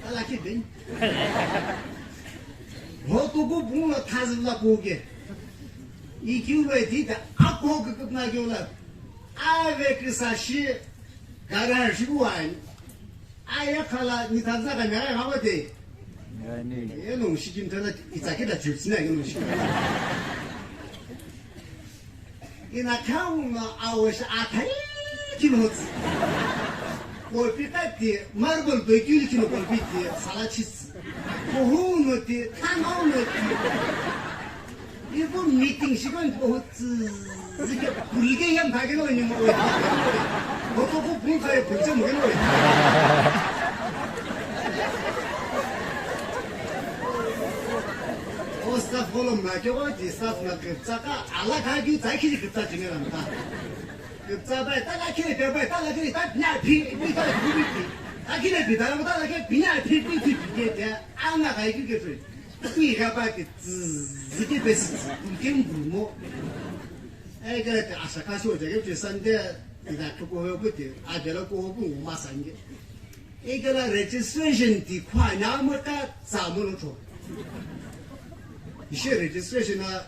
Ala ki bin. Hotuku bungu lo thazüla kuke. Ikyu lo eti ta ako küküp na kyo la. Ave kisa shi gara shi buwani. Aya khala ni thazüla ka nyaga kama te. Eno shikimtana itsaketa church na eno shikimtana. Ina khaunga aweshi athai kinotsi. Kolpita ti marble doikili kino kolpiti sala chitsi. Kuhuno ti, thanauno ti. Ibu meeting shikon pohutsi. Zike pulike yan thake no ni mo. Koto ko pun khaye pun che mo no. O staff kolom na ke o di staff na ke tsaka ala ka gi tsaki gi tsa jingera ta. Ke tsa bai ta la ke pe bai ta la ke ta na pi pi ta pi pi. Ta ki ne pi ta la ta la ke pi na pi pi pi pi ke te. Ana ka gi ke pe. Pi ka ba ke zi ke pe si ke mbu mo. Ai ke te asa ka so je ke Sunday ida ko ko ko te a de la ko ko ma sange. Ikela registration ti khwa na mo ka tsa mo lo tho. Ishe registration a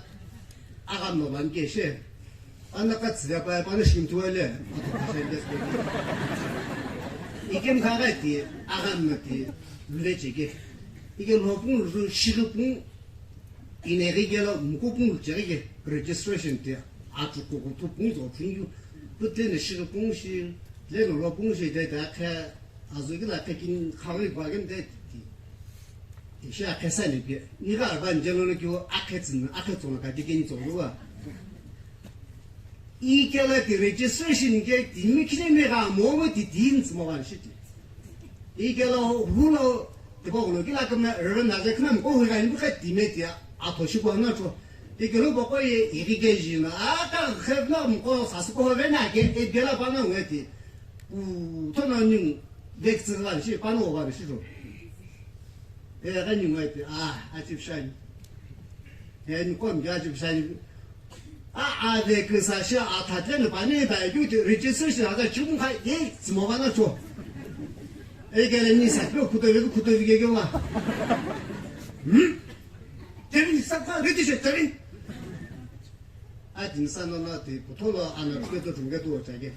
aga no ban ke she. Ana ka tsi ya pa pa na shin tu le. Ikem kha ga ti aga no ti le che ke. Ike lo pung ru shi ru pung. Ine ke ke lo mko pung che ke registration ti a tu ko ko tu pung zo pung yu. Pu te ne shi ru pung shi le no lo pung shi de da kha. Azu kila khe kin khaghi ba gem de ti. Ishi akhe sani pi. Ni ga ba nje lo ki o akhe tsin akhe tsona ka dikin tso lo wa. I kela ti registration ke ti mi kine me ga mo mo ti din tsmo ga shi ti. I kela hu lo ti ko lo kila kama re na je kna ko hu ga ni ka ti me ti a to shi ko na to. Ti ke lo ba ko ye i ri ke ji na a ka khe na mo ko sa su ko ve na ke e bela ba na we ti. Pu to na ni Vektsü la shi, pano wa shi ro. E ga ni ngai pe, a, a chi shani. E ni kom ga chi shani. A, a, veksa shi, a, ta te ni pa ni ba ju ti registration a ga chum kha, e, tsmo ga na cho. E ga le ni sa, ku to ve, ku to ve ge wa. Hmm? Te ni sa ka, re ti se te ni. Ati nsa no no ti putholo ana tuke to tunke tu ocha ke.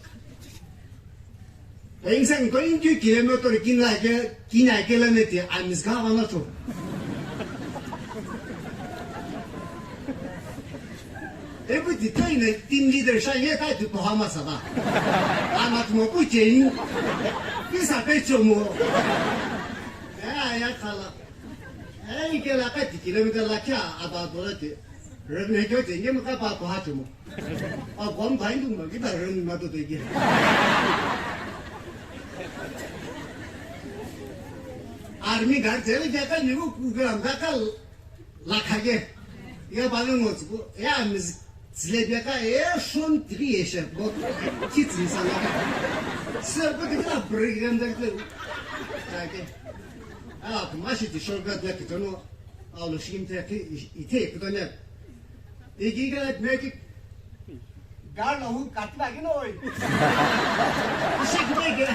Pengsa nko inki kilometer kina ke, kina ke la ne ti amis ka ana to. Ebu ti to ina team leader sha ye ta tu to hama sa ba. Ana tu mo pu chen. Ni sa pe cho mo. Ya, ya kala. Ai ke la ka ti kilometer la kya aba do la ti. Rüne kyo te nyem ka pa to ha chumo. A gom bai du ma ki da rün ma to te ki. Army gar te le ja ka ni ku gram da ka la kha ge. Ya ba le ngo tsu ya mi zile bia ka e shon tri ye she ko. Ki tsi sa la. Se ko ti ka break gram da ke. Ta ke. A ma shi ti shortcut la ki to no. Alo shigim te ki ite ki to ne. Igi ga me ki gar la hu katla ki noi. Shik me ke.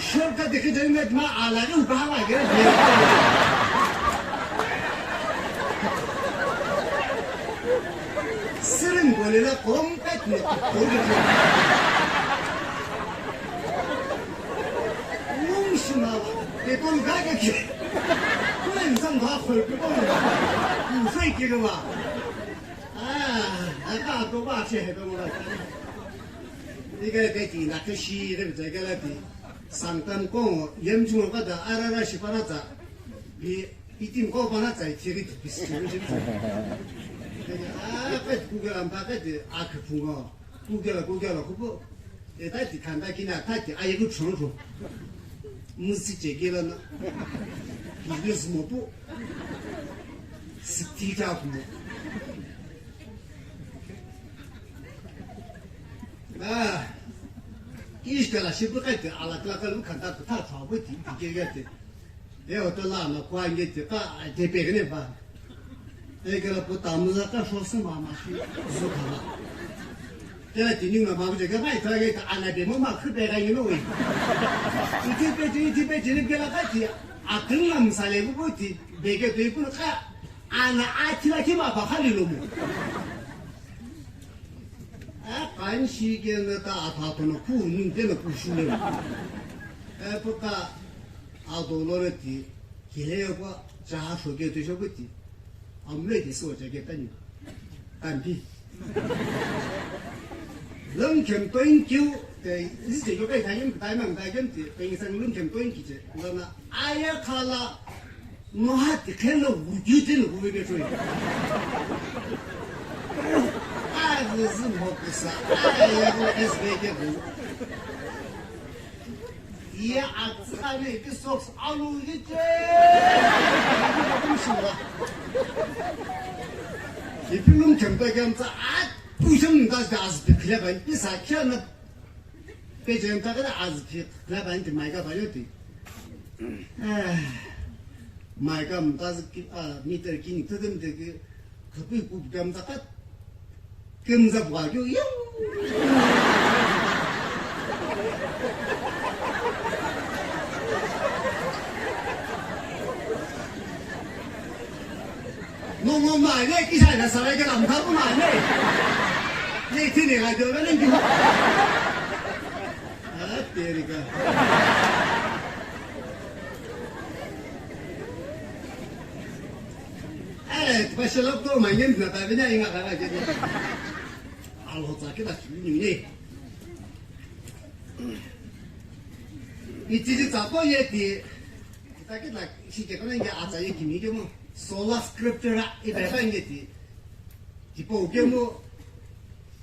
Shortcut de ki de me ma ala ni ba wa ke. Sirin bole la kom pet ne ko. Nung shima, petrol ga ke ki. Kula insan ba khol petrol. Ufai ki ba. Ah, aka to ba che he to mo. Iga ke ti na ke shi re te ke la ti. Sangtam ko yem ju ka da arara shi para ta. Bi itim ko para ta ti ri ti bis. Ah, ka ku ga am ba ka de ak phungo. Kukela, kukela, kupo. E tati khanda kina tati aye ku chonro. Musi chekela na. Business mo po. Siti ta kumo. Ah. Ish kala shi bu kati ala kala kala khanda ta ta ta bu ti ti ke ke. E hotel la na kwa nge te ka te pe ne ba. E ke la puta mu za ka so se ma ma shi zo ka la. Ke la ti ni ma ma je ka bai ta ge ta ana de mo ma khu pe ga ni no we. Iti pe ti iti pe ti ni ke la ka ti a tun la msa le bu ti be ke te ku ka ana a ti la ki ma ba kha li lo mo. A kan shi ke na ta a ta to no ku ni ke na ku shu le. E puta Ado lore ti, kile yo pa, cha ha shoke to shoke ti. Amle ti so cha ke tani. Tampi. Lungkhem toinkeu, te, isi te yokai thayim, taimang thayim te, pe isang lungkhem toinki che. Lana, aya khala, no ha ti khelo, wu ju tin, wu be choi. A, zi zi mo kusa, aya ko S B K bu. Ye atsane ki socks alu ye che. Ipi lungkhem toikem tsa, a, Pusham da da as bikhle ban pisa kya na pejem ta kada as bikhle ban ti maika ba yo ti. Maika mtaz ki a meter ki ni tadem de ki kapi ku gam ta kat. Kim za bwa yo yo. No, no, ma, ne, kisa na sa ke lam tha ma ne. Ne, ti ne ga jo ne ki. Ah, teri ka. Eh, pa shalap to ma ngen na ta bina inga ka ga je. Alo ta ke da ni ne. Iti ji ta to ye ti. Ita ke la shi ke kana nge atsa ye kimi ke mo. Sola scriptura ita ita nge ti. Tipo ke mo.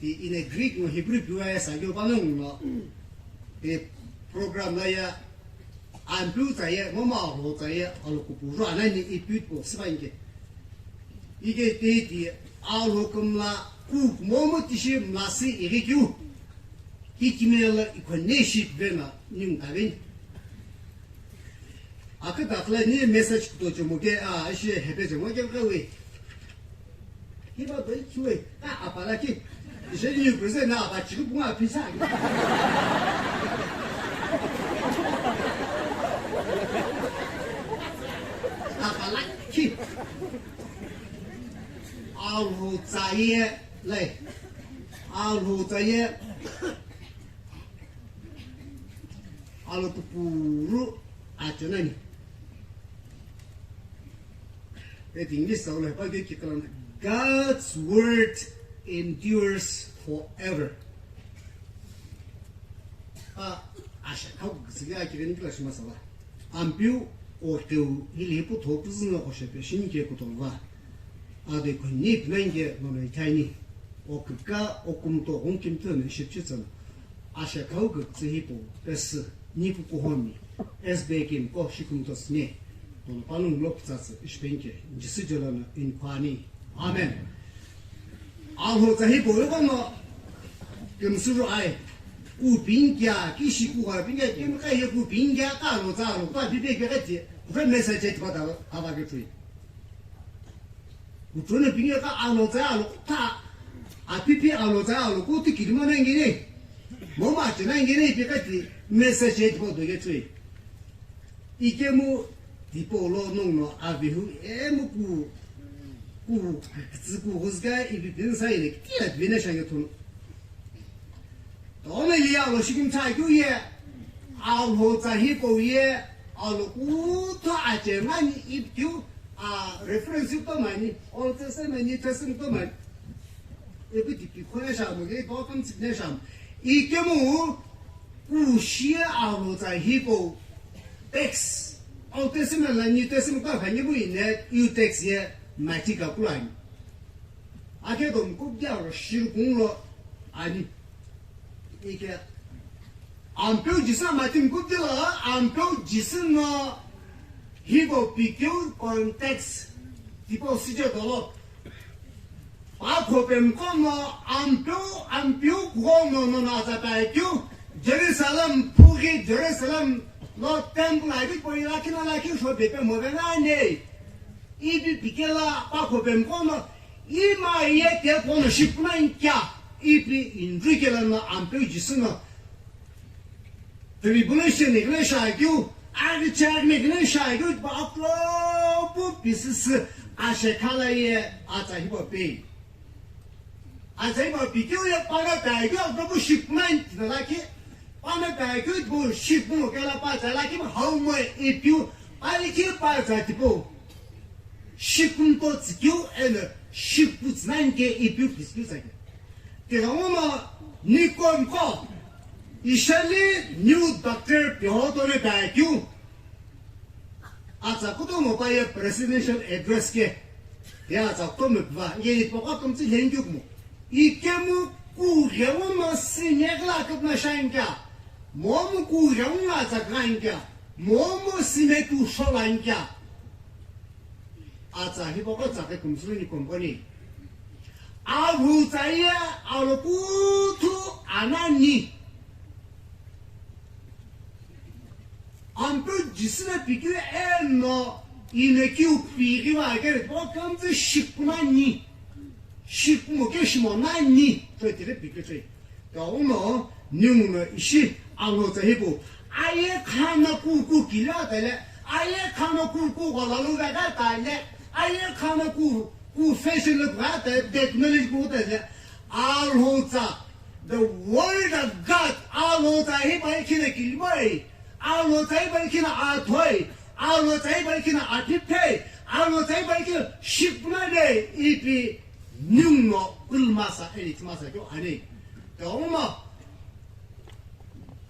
Ti in a Greek mo Hebrew piwa ya sa yo pa no no. Ti program la ya ampiu ta ye mo ma ho ta ye alo ku pu ra na ni ipi po siba nge. Ike ti ti alo kum la ku mo mo ti shi mla si iri kiu. Ki kimela ikhone shi vena ni mkaveni. Akha dakhla ni message kuto chomo ke, a, ishi hepe chomo ke kawe. Hiba bai kiwe, a, apala ki. Ishe ni present na apa chiku bunga pisa. Apala ki. Alhu tsaye, lai. Alhu tsaye. Alo kupuru acho nani. Eti English sa ulo hepa ke kikalan, God's word endures forever. A, asha kau kisiga kiren kila shima sala. Ampiu o teu hili hipu thopu zina o shepe shin ke kutolva. Ade ko ni pnenge no no ithani. O kika o kumto hon kimto ne shipchitsana. Asha kau ke tsihipo pes ni ku kuhomi. S B K ko shikumto sne. Kono panung lok tsatsa ishpenke. Jisi jolana in kwani. Amen. Alho tsahi bo yokono. Kemsuru ai. Ku pingya, kishi ku ha pingya, kem ka ye ku pingya ka lo tsa lo ka bi pe pe ka ti. Ku message ti ba ta ba ke tui. Kuchona pinge ka alo tsa alo ta. Apipi alo tsa alo kuti kirima na ngene. Moma chena ngene ipi kati message et bodo ye tui. Ikemu tipo lo nong no avihu emu ku ku tsiku huzga ipi bin sa ile kila bine shange tun. Tona ye alo shikim tsa kyu ye, alo tsa hi ko ye, alo kuto a che mani ip kyu, a reference to mani, Old Testament, New Testament to mani. Epi tipi kone shamo, ke to kam sikne shamo. Ikemu, ku shi alo tsa hi ko text, Old Testament la New Testament to khani bu ine, u text ye, mati ka kulani. Ake dom kubdi aro shirkung lo ani. Ike ampeu Jisü matim kubdi lo ampeu Jisü no hibo pikeu context tipo sije dolo. Pa khopem kono ampeu ampeu kono no na zata keu Jerusalem puri Jerusalem lo temple aidi pori lakhi na lakhi shobe pe mo na ne. Ipi pikela pa khopem kono Ima ye te kono shipuna inkya, ipi inrikela na ampeu Jisü no. Tribulation ighine shakyu, aghi chaghi ighine shakyu, ba aklo pu pisisi ashekhala ye atsa hibo pe. Atsa hibo pikyu ye para taikyu, aklo pu shipuna intinalaki, Pano pekeu tipau shikmu kela patsa lakhi hau mo ipiu, palikhi patsa tipau. Shikumto tsikeu eno shikutsu nani ke ipiu pisikeu tsake. Tighenguno nikonko, ishali new doctor pihoto ne pekeu. Atsa kutomo pa ye presidential address ke. Ya atsa kutomo pa, ye ipoko tomtsi lengyu kumo. Ikemu kughenguno sinyekla kupna shankya. Momu kughenguno atsa kanka. Momu simeku sholanka. Atsa hipoko tsake kumsuni komponi. Alhou tsa ye alokuthu anani. Ampeu Jisü na pikeu eno inekeu pighi va kere, po kümtsü shikuna ni. Shikumo ke shimo nani. Toi tire pikeu toi. Kauno, ninguno ishi alhou tsa hipau. Aye khana ku ku kila tale. Aye khana ku ku gola lu vega tale. Aye khana ku ku fashion lu vega tale. Technology ku tale. Alhou tsa. The word of God. Alhou tsa hipau khina kilimoi. Alhou tsa hipau khina athoi. Alhou tsa hipau khina athiphei. Alhou tsa hipau khina shikuna de ipi. Ninguno ulmasa eni tmasa kyo ani. Kauno.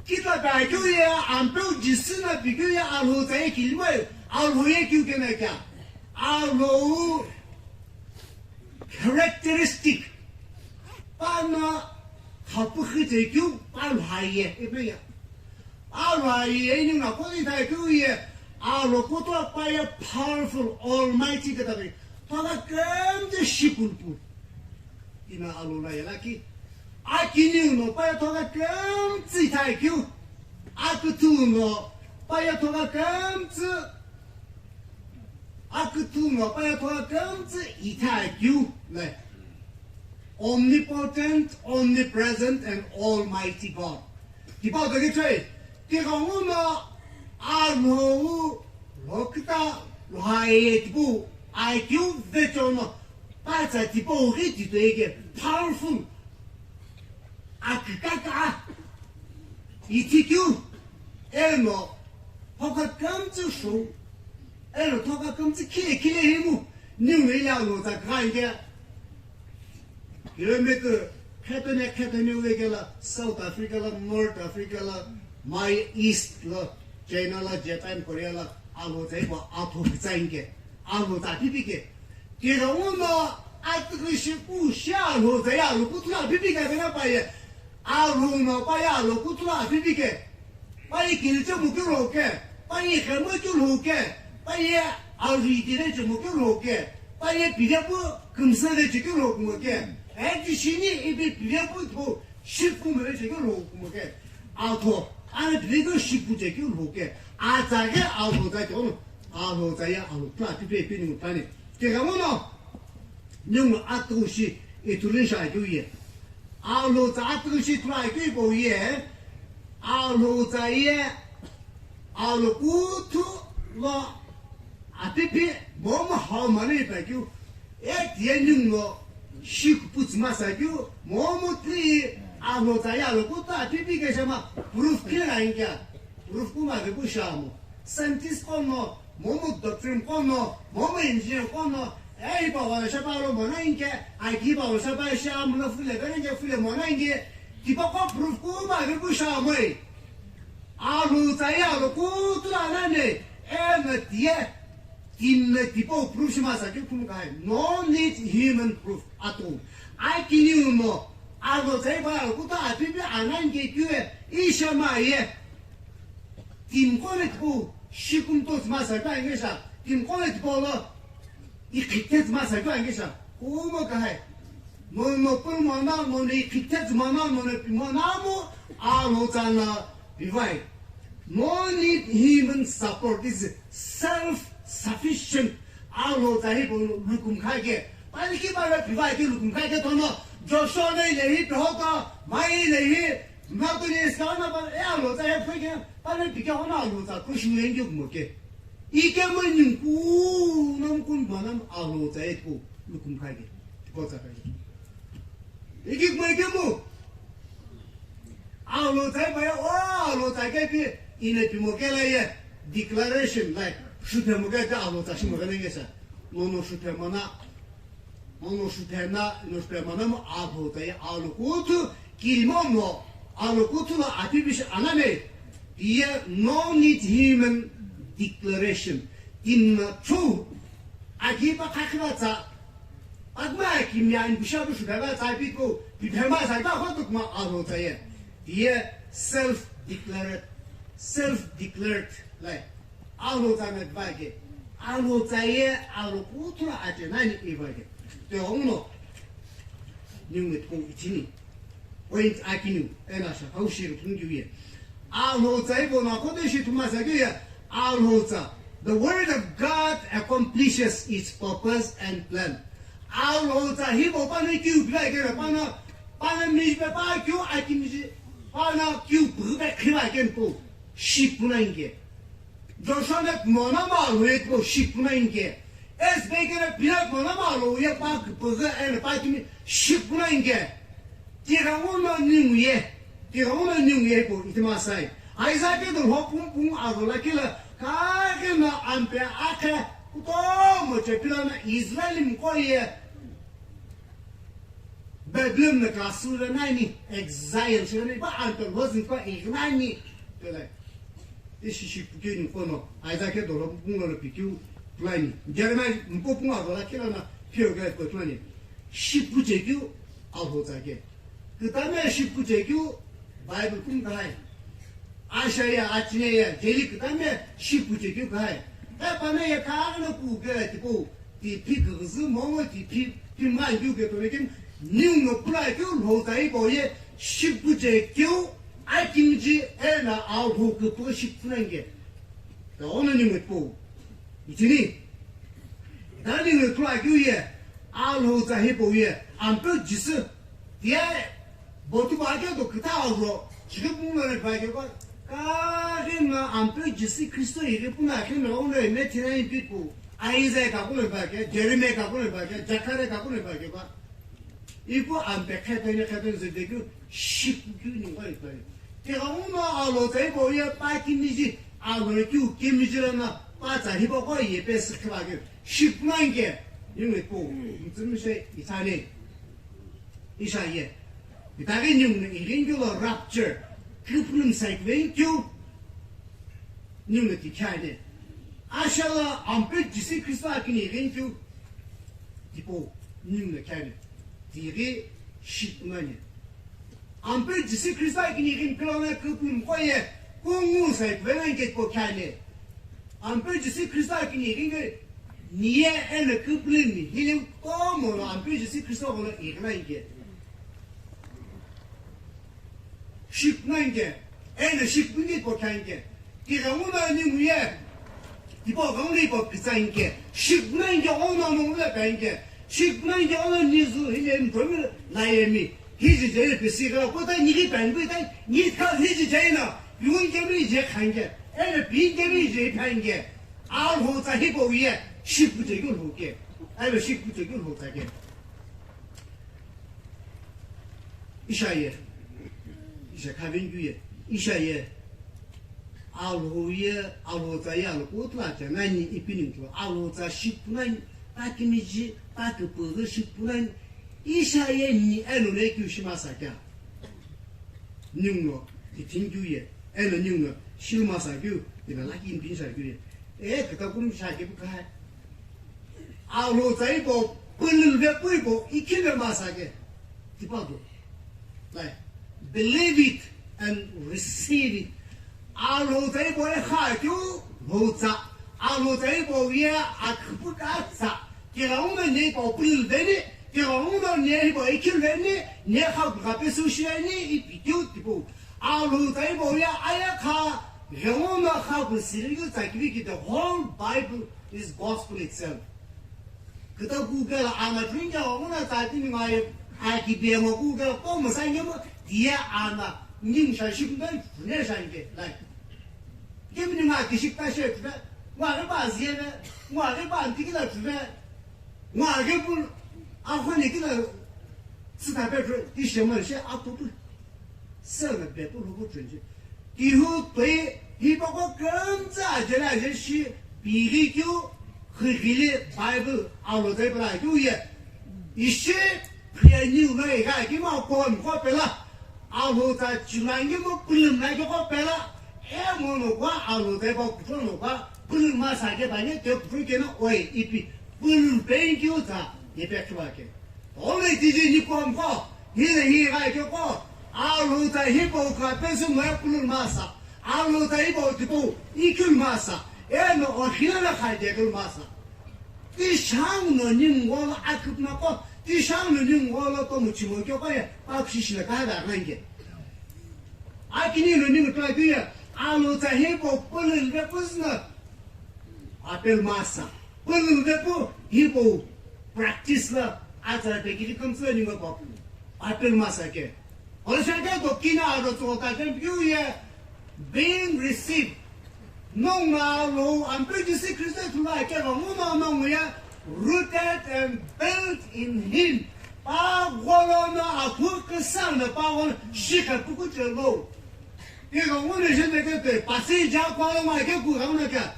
Kita pekeu ye, ampeu Jisü na pikeu ye, alhou tsa ye kilimoi, alhou ye keu kena kya? Alhou characteristic. Pano khapukhi tse keu, pano haye, ipe ya. Alhou aye, ninguno koli tsa keu ye, alhou kutomo pa ye powerful, almighty kata pe. Pala kümtsü shikulpu. Ina alhou la yela ki. Akiniu no pa ye thoka kümtsü ithai keu. Aküthu no pa ye thoka kümtsü. Aküthu no pa ye thoka kümtsü ithai keu. Le. Omnipotent, omnipresent, and almighty God. Tipau toki toi. Tighenguno alhou lokita lhai tipau. Akeu vechono. Patsa tipau ghi titoye ke powerful. Akükaka. Ithikeu. Eno. Thoka kümtsü shou. Eno thoka kümtsü khile khile himu. Ninguno ila no tsa khange. Kilometer khetone khetone uve kela South Africa la, North Africa la, mai East la, China la, Japan, Korea la, alhou tsa hipau atho kitsa inke. Alhou tsa pipi ke. Tighenguno atüghüshi kushi alhou tsa ye alokuthu la pipi ke vena pa ye. Alhou no pa ye alokuthu la pipi ke. Pa ye kiliche mu keu lhou ke. Pa ye khemo keu lhou ke. Pa ye alhou itire che mu keu lhou ke. Pa ye pivepu kümsü le che keu lhou kumo ke. Eti shini ipi pivepu tipau shipu mu le che keu lhou kumo ke. Atho, ane pivepu shipu che keu lhou ke. Atsa ke alhou tsa keu no. Alhou tsa ye alokuthu la pipi pe ningu tani. Tighenguno. Ningu atüghüshi ithulu shi akeu ye. Alhou tsa atüghüshi ithulu akeu hipau ye. Alhou tsa ye. Alokuthu lo apipi momu hau mani ipakeu. Eti ye ninguno shikuputsu masa keu. Momu ti alhou tsa ye alokuthu apipi ke shama. Proof kila inke. Proof kuma vepu shamo. Scientist kono, momu doctrine kono, momu engineer kono, ei pa wala shapa lo mona inke, aki pa wala shapa sha mula fule, vene ke fule mona inke, tipaqo proof kuma vepu shamoi. Alhou tsa ye alokuthu la nani, eno ti ye, timi tipau proof shimasa keu kumkhai. No need human proof at all. Akiniu no, alhou tsa ye pa alokuthu apipi anani ke keu ye, ishama ye. Timi qo le tipau, shikumto tsü masa keu ange sha. Timi qo le tipau lo, ikhithe tsü masa keu ange sha. Kumo kahai. Mono pul mona, mono ikhithe tsü mona, mono pi mona mo, alhou tsa na pivai. No need human support, is self-sufficient. Alhou tsa hipau lukumkha ke. Palikhi pa lo pivai ke lukumkha ke thono, Joshua no ile hi pihoto, mai ile hi, Mna tuni iska na pa, e alhou tsa ye phui ke, pa ne pike hona alhou tsa, kushu yenge kumo ke. Ike mo nyingku, nam kun banam alhou tsa ye ku, lukum khai ke. Ko tsa khai. Ike kumo ike mo. Alhou tsa hipau ye, o Alhou tsa kepi, ina pimo kela ye, declaration, like, shuphemo keta Alhou tsa shimo kena ngesa. Nono shuphemo na, nono shuphena, ino shuphemo na mo Alhou tsa ye, Alhou kuthu, kilimo no, Alhou kuthu la api bishi aname, ye no need human declaration. Ina true, akipa kakhiva tsa, Akma kimi ani bisha bu shuphema tsa pi ko, piphema tsa pi ko tu kuma Alhou tsa ye. Ye self declared, self declared, like, Alhou tsa me ba ke. Alhou tsa ye, Alhou kuthu la ache nani i ba ke. Te omuno. Ningu me tuko itini. Point akinu, ena sha, hau shi rukun kiu ye. Alhou tsa ipo na kote shi tuma sa kiu ye. Alhou tsa. The word of God accomplishes its purpose and plan. Alhou tsa hipo pana kiu bila kena pana, pana mijipe pa kiu akimiji, pana kiu pube kiba kenpo. Shi puna inge. Joshua na mona ma lo ye ko shi puna inge. S B K na pina mona ma lo ye pa pege ene pa kimi shi puna inge. Tira uno ningu ye. Tira uno ningu ye ko itima sai. Isaac do ho pum pum ago la kila. Ka ke na ampe ake. Kuto mo che pila na Israel mko ye. Babylon na ka sura nani, exile sura nani, ba anto lozin kwa ignani. Tela. Ishi shi puke ni kono, Isaac ke dolo pungo lo pikiu plani. Jeremiah mpo pungo adola kila na pio ga ko plani. Shi puche kiu Alhou tsa ke. Kitame shi puche kiu Bible kum kahai. Asha ya, achine ya, jeli kitame shi puche kiu kahai. Ka pana ya ka na ku ke tipo. Ti phi kighizi mongo ti phi, phi mangiu ke tole kin, niu no pula kiu lhou tsa ipo ye, shi puche kiu, akimiji ena Alhou ke pu shi puna inge. Ta ono ningu po. Itini. Ta ningu pula kiu ye, Alhou tsa hipo ye, ampe Jisü. Tiye, botu ba ke do kita ro, chike pung lo ne ba ke ba, ka ke na ampe Jisü Kristo ye ke puna ke na ono me tina in piku. Isaiah ka kule ba ke, Jeremiah ka kule ba ke, Zechariah ka kule ba ke ba. Ipo ampe khetene khetene zede ke, shi kiu ni ba ba. Te ga uno Alhou tsa ipo ye pa kimiji, Alhou kiu kimiji la na, pa tsa hipo ko ye pe sikhi ba ke, shi puna inge, yunge ko, mtsumi she itane. Isha ye. Itaghi ningu no ighinkeu lo rapture. Küpülüm sai küvenkeu. Ningu no tikhiani. Ashala ampe Jisü Kristo akini ighinkeu. Tipo, ningu no khiani. Tighi shi puna ni. Ampe Jisü Kristo akini ighinkeu lo küpülüm ko ye. Kungu sai küvenkeu ko khiani. Ampe Jisü Kristo akini ighinkeu. Niye eno küpülümi, hile kutomo lo ampe Jisü Kristo kono ighilange. Shipnange, eno shipnange kokhange. Tighenguno ninguye, tipo ghenguno ipo kitsange. Shipnange ono nongule penge. Shipnange ono nizu hile mtomi layemi. Hiji jeri pisigra kota nigi pengui tai, ngi ka hiji jeri na, yun kemi je khange. Eno pin kemi je penge. Alhou tsa hipau ye, shipu chekeu lhou ke. Alo shipu chekeu lhou tsa ke. Isha ye. Isha khavengkeu ye. Isha ye. Alhou ye, Alhou tsa ye, Alhou kutla cha nani ipi ningthu. Alhou tsa shipu nani, ta kimiji, ta kipughi shipu nani. Isha ye ni eno le keu shima sa kya. Ninguno, tithini keu ye, eno ninguno, shiluma sa keu, ina laki impini sa keu ye. E, kata kumi sa keu kai. Alhou tsa ipo, pulul ve pu ipo, ikhi ve ma sa ke. Tipa do. Like, believe it and receive it. Alhou tsa ipo e kha keu, lhou tsa. Alhou tsa ipo ye, akhipu ka tsa. Kira uno ne ipo pulul ve ni, Tighenguno ne hipau ikhilu veni, ne khapu kapesu shi veni, ipi keu tipau. Alhou tsa hipau ye ayekha, ghenguno khapu sirikeu tsa kivi ki the whole Bible is gospel itself. Kitapu kela ana trinke ghenguno tsa tini ngaye, akipiye ngo kukela, po musa ngemo, tiye ana, ning shashi kumbe, ne shanke, like. Kemini nga kishik ta she tuve, nga ke ba ziye ve, nga ke ba ntikila tuve, nga ke bu, akhone kila, sita pe tuve, ishe mo she atupu. Sena bepu lhupu chunji. Tihu toi hipaqo kümtsü ajele aje shi pighi keu, khighili Bible alo zai pala keu ye. Ishi phiyani ulo ega ki ma kon ko pela. Alo za chilangi mo pulum na ko pela. E mono kwa alo zai pa kutono kwa pulum ma sa ke ba ne te kutu ke na oi ipi pulum ben keu za ye pe kwa ke. Ole tiji ni kom ko, hi le hi gai ke ko, alo ta hi po ka pesu mo kulun masa, alo ta hi po tipo ikun masa, eno o hina la khai de kul masa. Ti shang no ni ngolo akup na ko, ti shang no ni ngolo to mu chimo ke ko ya, pa shishi la ka da range. Akini no ni to ya, alo ta hi po kulun de kusna. Apel masa. Pulul de pu, hipo practice la, atsara pekiri kamsü ninga papu. Apel masa ke. Holisha ke dokina aro tso ta ken piu ye, being received. Nong na lo, ampe Jisi Kristo tula ke lo, nong na nong ye, rooted and built in him. Pa golo na aku kesang na pa golo, shika puku che lo. Iro ngone jende ke te, pasi ja kwa lo ma ke ku ga na ka.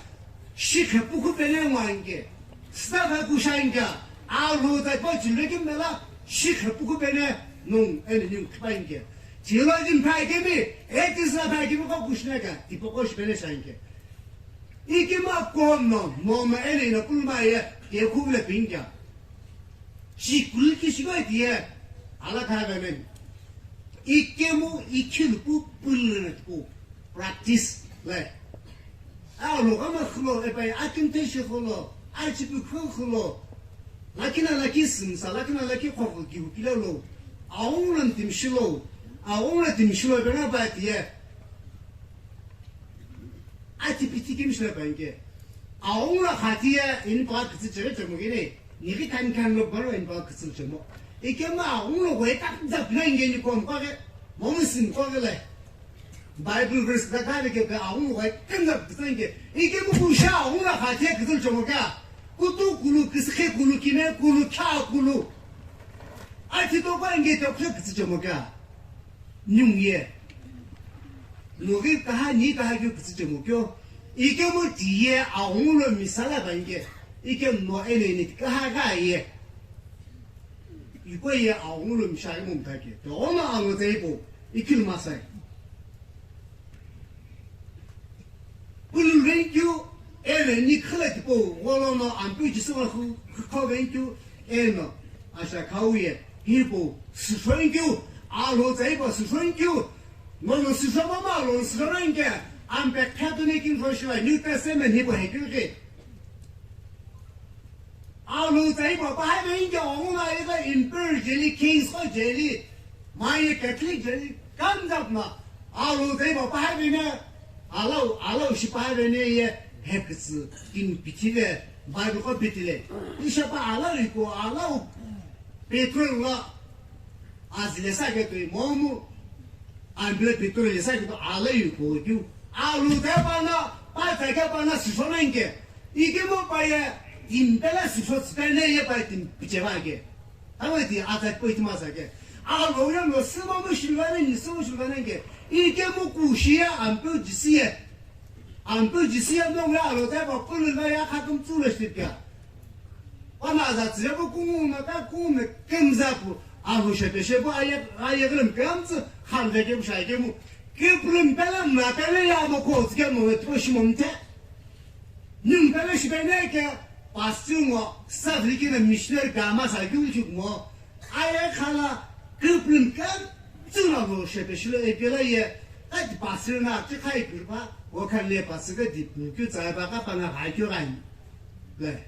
Shi khe pu ku pene ngwa inge. Sta ga ku sha inge. A lo za pa jinde ke mela, shi khe pu ku pene nung ene ning kpa inge. Theologian pa ke mi, etisa pa ke mi ko ku shne ka, tipo ko shi pene sha inge. Iki ma ko no, no ma ene na kul ma ye, ke ku le pinga. Shi kulki shibai tiye, ala kha ga men. Ikemu ikhilu pu pulne pu practice le. A lo ga ma khulo e pai akin te shi khulo, a chi pu khu khulo. Lakina laki simsa, lakina laki khokhu ki hu kila lo. A unglan tim shilo, a unglan tim shilo be na ba tiye. Ati piti kemi shina panke. Aung la khatiya in pa kitsi chere chemo gene. Nigi kan kan lo baro in pa kitsi chemo. Ike ma aung lo wai tak zap na inge ni kom kwa ke. Momu sin kwa ke le. Bible verse da ka ke ke aung lo wai kan zap kitsi inge. Ike mu ku sha aung la khatiya kitsi chemo ka. Kutu kulu kiskhe kulu kime kulu kha kulu. Ati to kwa inge to kitsi chemo ka. Nyung ye. Nughi kaha ni kaha keu kütsü chemo kyo. Ike mo ti ye aung lo misala ba inge. Ike mo ene ni kaha ga ye. Iko ye aung lo misha mo mta ke. To ona alo te ipo. Ikil masai. Pulu renkyu, eno ni khala tipo, wolo no ampu Jisü wa khu, khu renkyu, eno, asha khau ye, hipo, sufrenkyu, alo zaipa sufrenkyu, ngono sufre mama lo sufrenke, ampe Catholic in Russia, New Testament hipo hekyu ke. Alu tsai pa pa hai be inge ong na ika emperor jeli, kings ko jeli, ma ye Catholic jeli, kam jap na. Alu tsai pa pa hai be ne, alau, alau shi pa hai be ne ye, he kitsi, kin pitile, Bible ko pitile. Isha pa alau iko, alau petrol la, azile sa ke toi momu, ambile petrol le sa ke toi alau iko, kiu. Alu tsai pa na, pa tsai ke pa na, sisho na inge. Ikemu paye timpela sisho tsipene ye paye tim pichevake. Awe ti atat po itima sake. Alo ya no sima mo shilvane ni sima shilvane ke. Ikemu kushiya ampe jisiye. Ampe jisiye no ya alo ta ba pulu na ya khatum tsule shipya. Pana za tsiye bu kumu na ka kumu kemza bu. Alo shepe shebu aye aye grim kemtsi khan de ke bu shai ke mu. Ke pulum pela na pele ya mo ko tsike mo to shimomte. Nimpelo shipene ke pastor ngo, South African missionary kama sa kyu chuk ngo, aye khala kuprin kan tsuna ngo shepe shilo epela ye, ati pastor na ti khai kurba, o khan le pastor ka di pu kyu tsai ba ka pa na hai kyu gai. Le,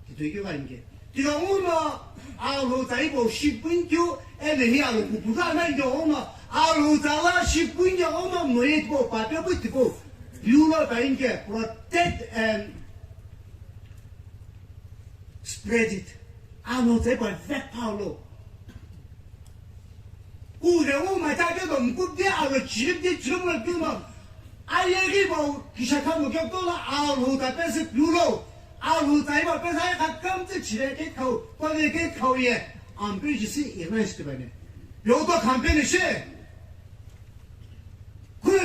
ti tu kyu gai nge. Tilo uno, alo tsai bo shipun kyu, ene hi alo kupuza na nge uno, alo tsala shipun nge uno, mo ye bo pa pe bu ti bo. Piulo ta inke protect and spread it. Ano tse pa vek Paulo. Kure o ma ta ke dom kup de alo chirip de chirip la piulo. Aye ri bo kisha ka mo ke to la alo ta pe se piulo. Alo ta iba pe sa ka kam tse chire ke khau, ko le ke khau ye. Am pe jisi iran shi ba ne. Yo to kam pe ne she.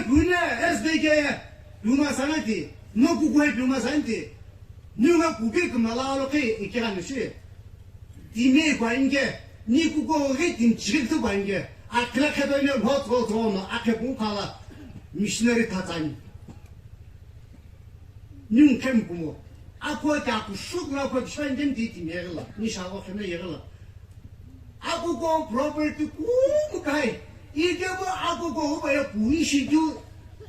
Luna S B K ye, luma sanati, no kukuhe luma santi, nunga kuke kumala alo ke ikira nishi. Timi kwa inge, ni kuko ge tim chikik tu kwa inge, akla kheto ne hot hot hot no, ake kun kala, missionary tatani. Nyung kem kumo. Ako ta ku shuk la ko chwa ngem di ti megla. Ni sha ko kheme yegla. Ako ko property ku mu kai. Ike mo ako ko ba ya ku ishi ju.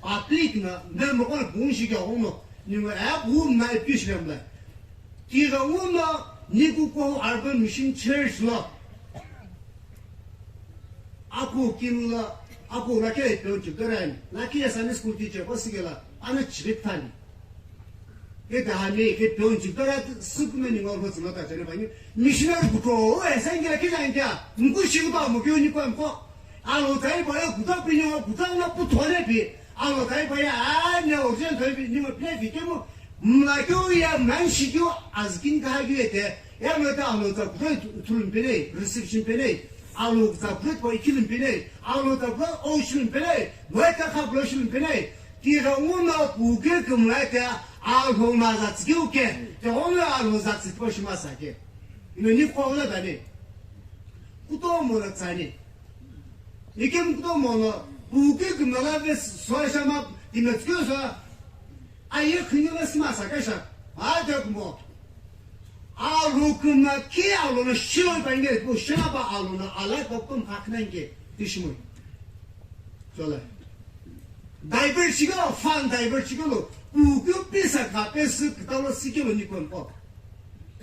Public na, me mo ko ku ishi ga hono. Ni mo a ku na e pish lem la. Ti ga uno ni ku ko Urban Mission Church lo. Aku kinla, aku lake peon chikdorani, lake Sunday school teacher ko sigela, ana chirip thani. Ke dahami, ke peon chikdora sukme ni ngol hot nota chane bani. Missionary kuto, o esa ingela ke jangya, mku shiku ba mo kyo ni kwa mko. Alo tai ba ya kuta pi ni kuta na puthole pi. Alo tai pa ya, a, ne, original tai pi, ni ma play fi kemo, mla kyo ya, man shi kyo, azkin ka ha kyo ete, ya, mla ta alo ta, kuta thulun pene, reception pene, alo ta, kuta pa ikilun pene, alo ta, kuta o shilun pene, mla ta kha blo shilun pene, ti ga una, puke ke mla ta, alo ma za tsike uke, te ona alo za tsike pa shima sa ke. Ino ni kwa ula da ne. Kuto mo la tsane. Ikem kutomo no, puke kumala ve soya shama, timetskyo sa, aye khini ve sima sa kasha, a de kumo. A lo kuma ki a lo no shilo pa nge, ko shina pa a lo no, a la pa kum hakna nge, tishimo. Sola. Diver chigo, fan diver chigo lo, puke pisa ka pesi, kitalo sikelo ni kon po.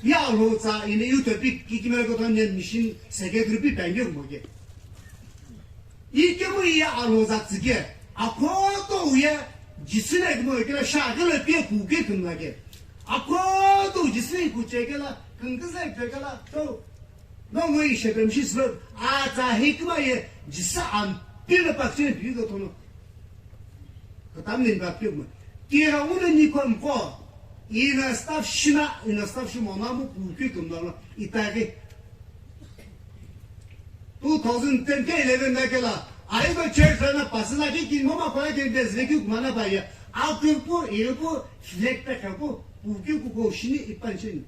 Ye alhou tsa ina yu topic kikimero kotha nen mission secretary pi pengyo kumoke. Ikemu ye alhou tsa tsike. Akoto uye jisine kumo kela shagela pie kuke kumlake. Akoto jisine kuchekela kungkuzle kekela to. No mo ishe pemshi slo a tsa hikma ye jisa am pile pakchine pi ko tono. Katamni ba pyo mo. Kira uno ni ko mko. Ina staff shina, ina staff shimo na mo pu pi tum na itake. Two thousand ten ke eleven na kela. Ai ba church na pastor na ki kin mama ko ke des le ki mana ba ya. Au pu pu, ilu pu, flag pe ka pu, pu ki ku ko shini ipan shini.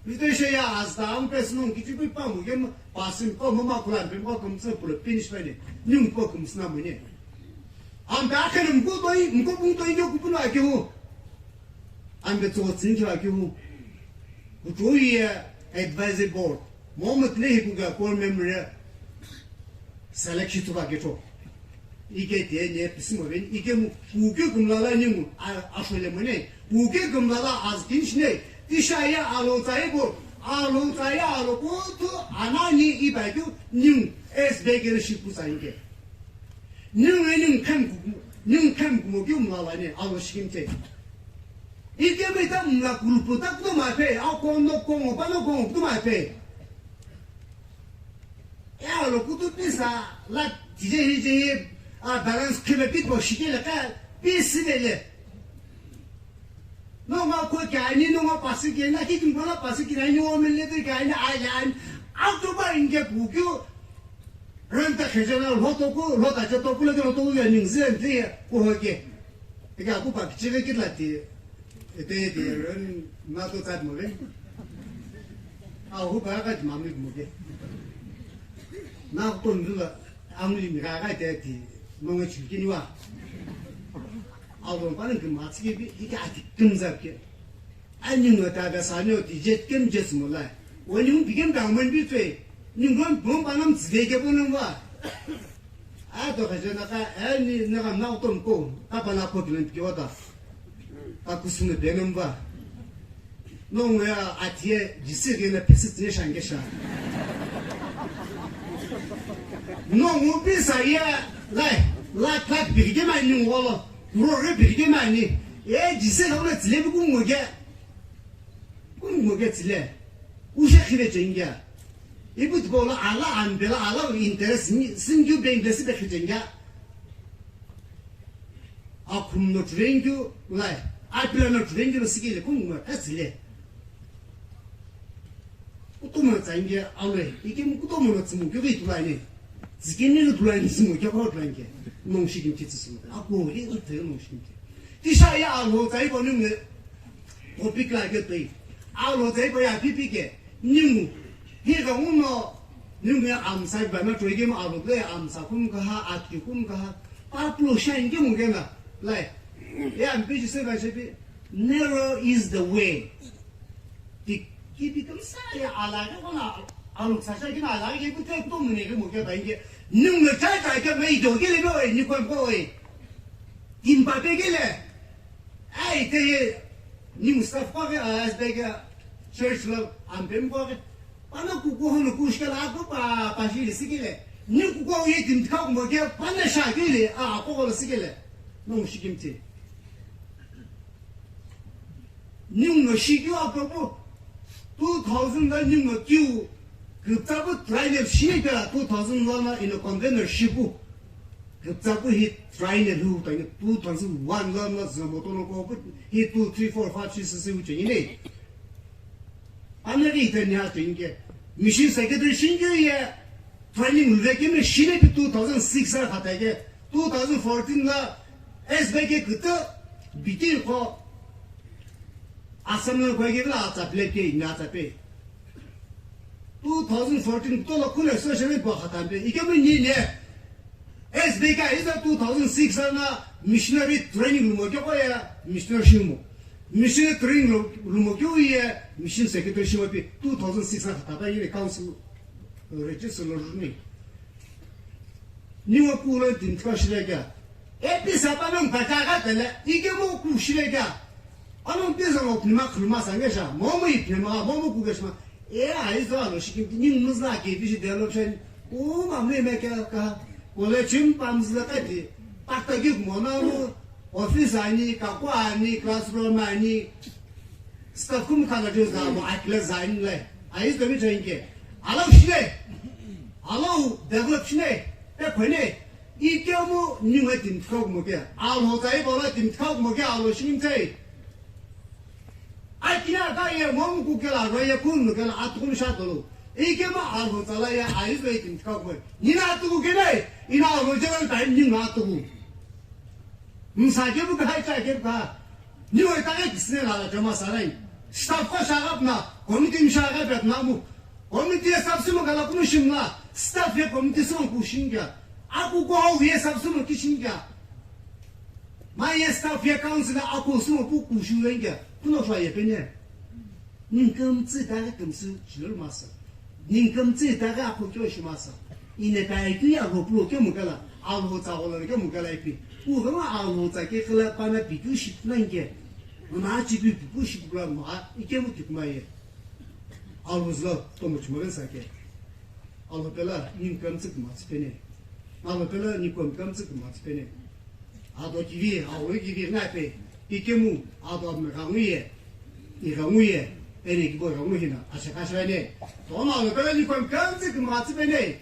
Pito she ya asta ang pes nung kichi pi pa mu yem pasin ko mama kulan pim ko kum se pula finish pa ne. Nyung ko kum sna mu ne. Am ta khen mko toi, mko pung toi yo kupuna ke hu. Am be tso tsin ke hu. Ku tu ye advisory board. Mo mat le hi ku ga core member ya. Selection to ba ke to. Ike te ne pisimo ben, ike mu, uke kumlala ni mu, a, ashole mu ne, uke kumlala az kinch ne, tisha ya alo tsai bo, alo tsai ya alo ko tu, anani iba kyu, ning, es begere shi ku sa inge. Ning, ning kem ku, ning kem ku mo kyu mlala ne, alo shikim te. Ike me ta mla kulupu ta kuto ma pe, a ko no ko ngo, pa no ko ngo kuto ma pe. E alo kutu pisa la tije hi je hi, a, balance khime pi po shike le ka pi si le le. No ma ko kya ni no ma pasi ke na ki kin bola pasi ke na ni o men le te kya ni a ya an. October inge pu kyu. Ren ta kheje na lo to ko, lo ta je to ko le lo to ya ning zen te ko ho ke. Ika ku pa kichire kitla ti, ete ti ren na to tsat mo le. A hu pa ka ti mami mo ke. Na to ndu la, amli mi ka ka te ti, mo nge chi kini wa. A lo pa ngi ma chi ke bi, ika ti kin za ke. Ani ngo ta ga sa nyo ti jet kem jet mo lai. Wo ni hung bigem dang man bi twe. Ni ngon bom pa nam tsi de ke bo nam wa. A to ka jena ka, ani na ga na to ko. Ta pa na ko tlen ki wa ta. Ta ku sunu de nam wa. No ngo ya a tie ji se ge na pisi tne shang ge sha. No ngo bi sa ya lai. La ka bi ge ma ni ngo lo. Ro re bi ge ma ni. E ji se lo na tsi le bi ku ngo ge. Kungu ke tsile. Uje khive chengia. Ibu tibo la ala ambela ala interest ni singyu be invest be khichengia. Akhum no trengyu lai. Apila no trengyu no sikile kungu ka tsile. Kutomo tsangia alwe. Ike mu kutomo no tsimu kyu itulai ni. Zikini lu tulan simo ke ko tulan ke. Nong shikim ti tsimo. Ako ri u te nong shikim ti. Tisha ya alo tai bo nung ne. Topic la ke tai. Alo tai bo ya pipi ke. Nimu. Hi ga uno. Nimu ya amsa ba na troi ke ma alo ke amsa kum ka ha, ati kum ka ha. Pa plo sha inge mu ke na. Lai. Ya ampi se ba shepi. Narrow is the way. Ti, ki ti kamsa ya ala ke kona, alu sasha kina ala ke kute kuto mune ke muke ba inge. Nung no cha cha ke mai do ke le no, ni kon ko e. Timpa pe ke le. Ai, te ye, ni Mustafa ke, a, as de ke, church lo, am pe mo ke. Pana ku ko hono ku shkala ko pa, pa shi le sikile. Ni ku ko ye tim ka mo ke, pana sha ke le, a, ko ko le sikile. No shikim ti. Ningu no shikeu apopo, two thousand la ningu no kiu, kütsapu trial shini pela two thousand la na ino container shipu. Kütsapu hi trial hu ta two thousand one la na zina moto no ko hi two, three, four, five, six, six, which in. Anari itani ha tuinke. Mission secretary shinke ye training luleke me shine pi two thousand six la khata ke. Two thousand fourteen la S B K kuta biti ko Assam la kwa ke la atsa ple ke ina atsa pe. Two thousand fourteen to la kule social pa khata pe. Ike me ni ne. S B K is the two thousand six ana missionary training lumo ke ko ya missionary shimo. Missionary training lu- lumo ke ye mission secretary shimo pi two thousand six ana khata ye council register lo ni. Ni wa ku lo din ka shile ka. E pi sa pa nang pa ka ka tele ike mo ku shile ka. Anong pizza lo pnima khuluma sangesha, momu ipnima, momu kugeshma. E aizo alo shikim ni muzla ke bishi development. U mamu me ka ka. Kole chim pamzla ka di. Pakta gi mona mu. Office ani, ka kwa ani, classroom ani. Staff kum ka ga juza mo akle zani le. Aizo mi change. Alo shile. Alo develop shine. Pe khone. Ikemu ninga timthok mo ke, alho tai bola timthok mo ke, alho shim tai. Akina ka ye mom ku ke la ro ye kun mo ke la atukun sha tolo. Ikemu alho tala ye aizo ye timthok mo. Nina atuku ke nai, ina alho jalan tai nina atuku. Msa ke bu ka hai cha ke ka. Ni wai ta ke kisne la la jama sarai. Staff ko shagap na, committee mi shagap na mu. Committee ye staff sumo kala kunu shimla, staff ye committee sumo ku shingya. Aku ko hau ye staff sumo ki shingya. Ma ye staff ye council aku sumo pu ku shu yengya. Kuno fa ye pene. Ningkam tsi ta ga kamsu shilur masa. Ningkam tsi ta ga aku kyo shi masa. Ine ta ai kyu ya ho pulo kyo mukala. Alho tsa hola kyo mukala ipi. U ga ma alho tsa ke kala pana pi kyu shi nangke. Ma chi pi pi ku shi kula ma ike mu tikuma ye. Alhuzlo tomo chumaren sake. Alhopela ning kamtsik matsipene. Alhopela nikom kamtsik matsipene. Ado kivi, awe kivi nape. Ikemu, ado me ganguye. I ganguye. Ene kibo gangu hina. Asha kasha ne. Toma alhopela nikom kamtsik matsipene.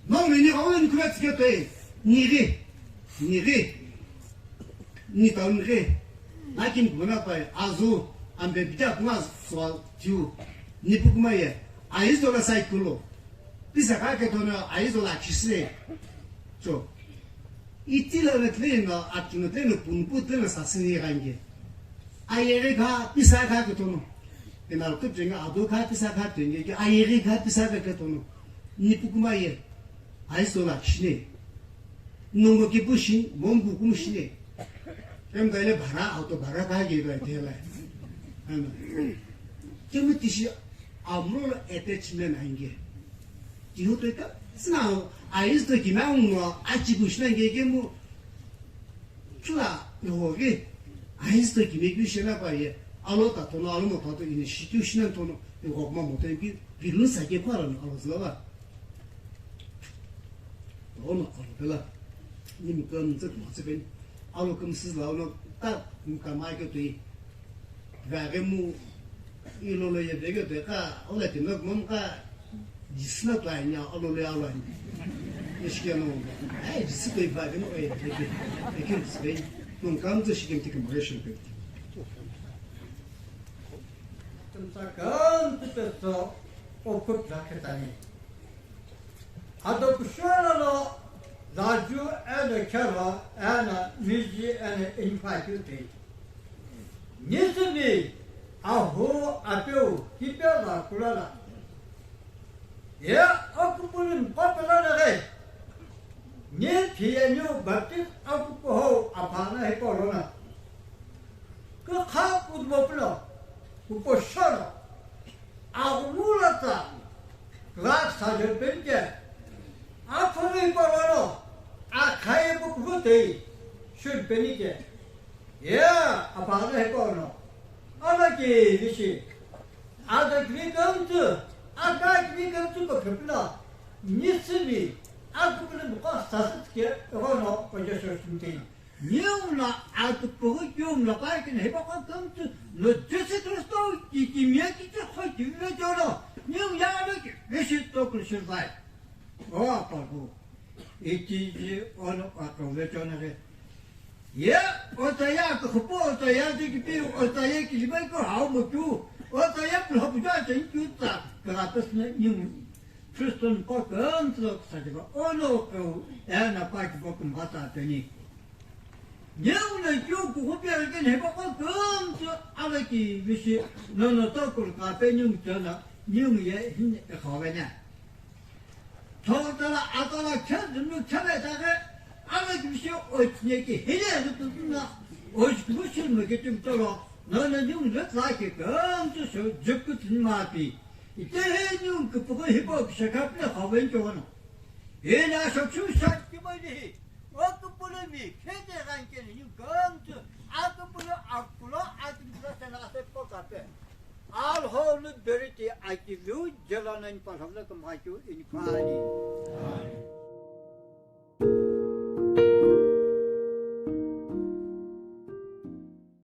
No me ni gangu ni kuvetske pe. Niri. Niri. Ni taun ghi, na kim kumana pai, azu, ambe bita kuma sual tiu, nipu kuma ye, aizo la sai kulo. Pisa ka ke tono, aizo la khisne. Cho. Iti la na tle na, atu na tle na, punpu tle na sasini gange. Ayere ka, pisa ka ke tono. Ina kup jenga, adu ka, pisa ka tenge, ayere ka, pisa ka ke tono. Nipu kuma ye, aizo la khisne. Nongo ke pushi, mongu kumushine. Kem dai le bara, auto bara ka ge dai de la. Ana. Kemu tishi amro la attachment ainge. Kihu to ka, sina, aizo to kima ungo, achi kushina ge kemu. Chula, no ge. Aizo to kime kushina pa ye. Alo ta tono, alo mo ta to, ine shitu shina tono, yo gokma mo to, pi, pilun sa ke kwa la, alo zla ba. Ono alo pela, ni mi kam tsek ma tsek ni. Alo kam sis la ono ta mi kam ai ke tui. Ga ge mu, i lo lo ye be ge be ka, o la ke no mom ka, jisna ta ni, alo le alo ni. Iske no. Ai, jis ke ba ge no e, e ke, e ke tsek. No kam tsek shi ke tik ma ge shi ke. Tumsa kam tsek so, o kut la ke ta ni. Ado kushora lo Khelo eno miji eno iniphu akeu toi. Nisümi ahu apeu kipela kulala. Ye akupulu mqo pelana ghi. Ni phiyeniu Baptist akupu hou aphano hipau lono. Kukha kudumo pulo, kuposhono. Aghumula tsa, glass sajol penike, aphuru hipau lono, akhaye bukhu tei, shul penike. Ye, aphano hipau no, ano ki vishi, ada kri kamtsu, aka kri kamtsu ko phepla, nisümi, akupulu mqo sasütike, hono, paja shoshimtei. Niu na atupughu kiu mla pai kina hipaqo kamtsu no Jisü Kristo ki kimie kichekho kivivecheono niu yano ki vishi tokulu shiruvai. O Apaghu, itiji ono akovecheono ghi. Ye, otsaya kuxupu, otsaya tikipi, otsaya kilibai ko hau mutu, otsaya pulhopuja chenkiu tsa, karapesna niu. Kriston ko kamtsu lo kusajiva, ono keu, ena pa kibo kumhata teni. Niu na kiu kuxupia keni hipaqo kamtsu ala ki vishi nono tokulu kape niu chana niu ye hin ekhavene. Thotala atala khe dunu khele tage ala ki vishi ochine ki hile dutuna ochikibu shilma ki tumtolo nono niu le tla ki kamtsu so jukut mapi. Itehe niu kipughu hipau kishakha pile khawen chono. Ina shokishu shakimani hi. Akupulu mi phete ghankene niu kamtsu akupulu akulo akupulu sana ase pokape. Alhou nu beriti akilu jelana ni palhavla kamhakiu ini phani.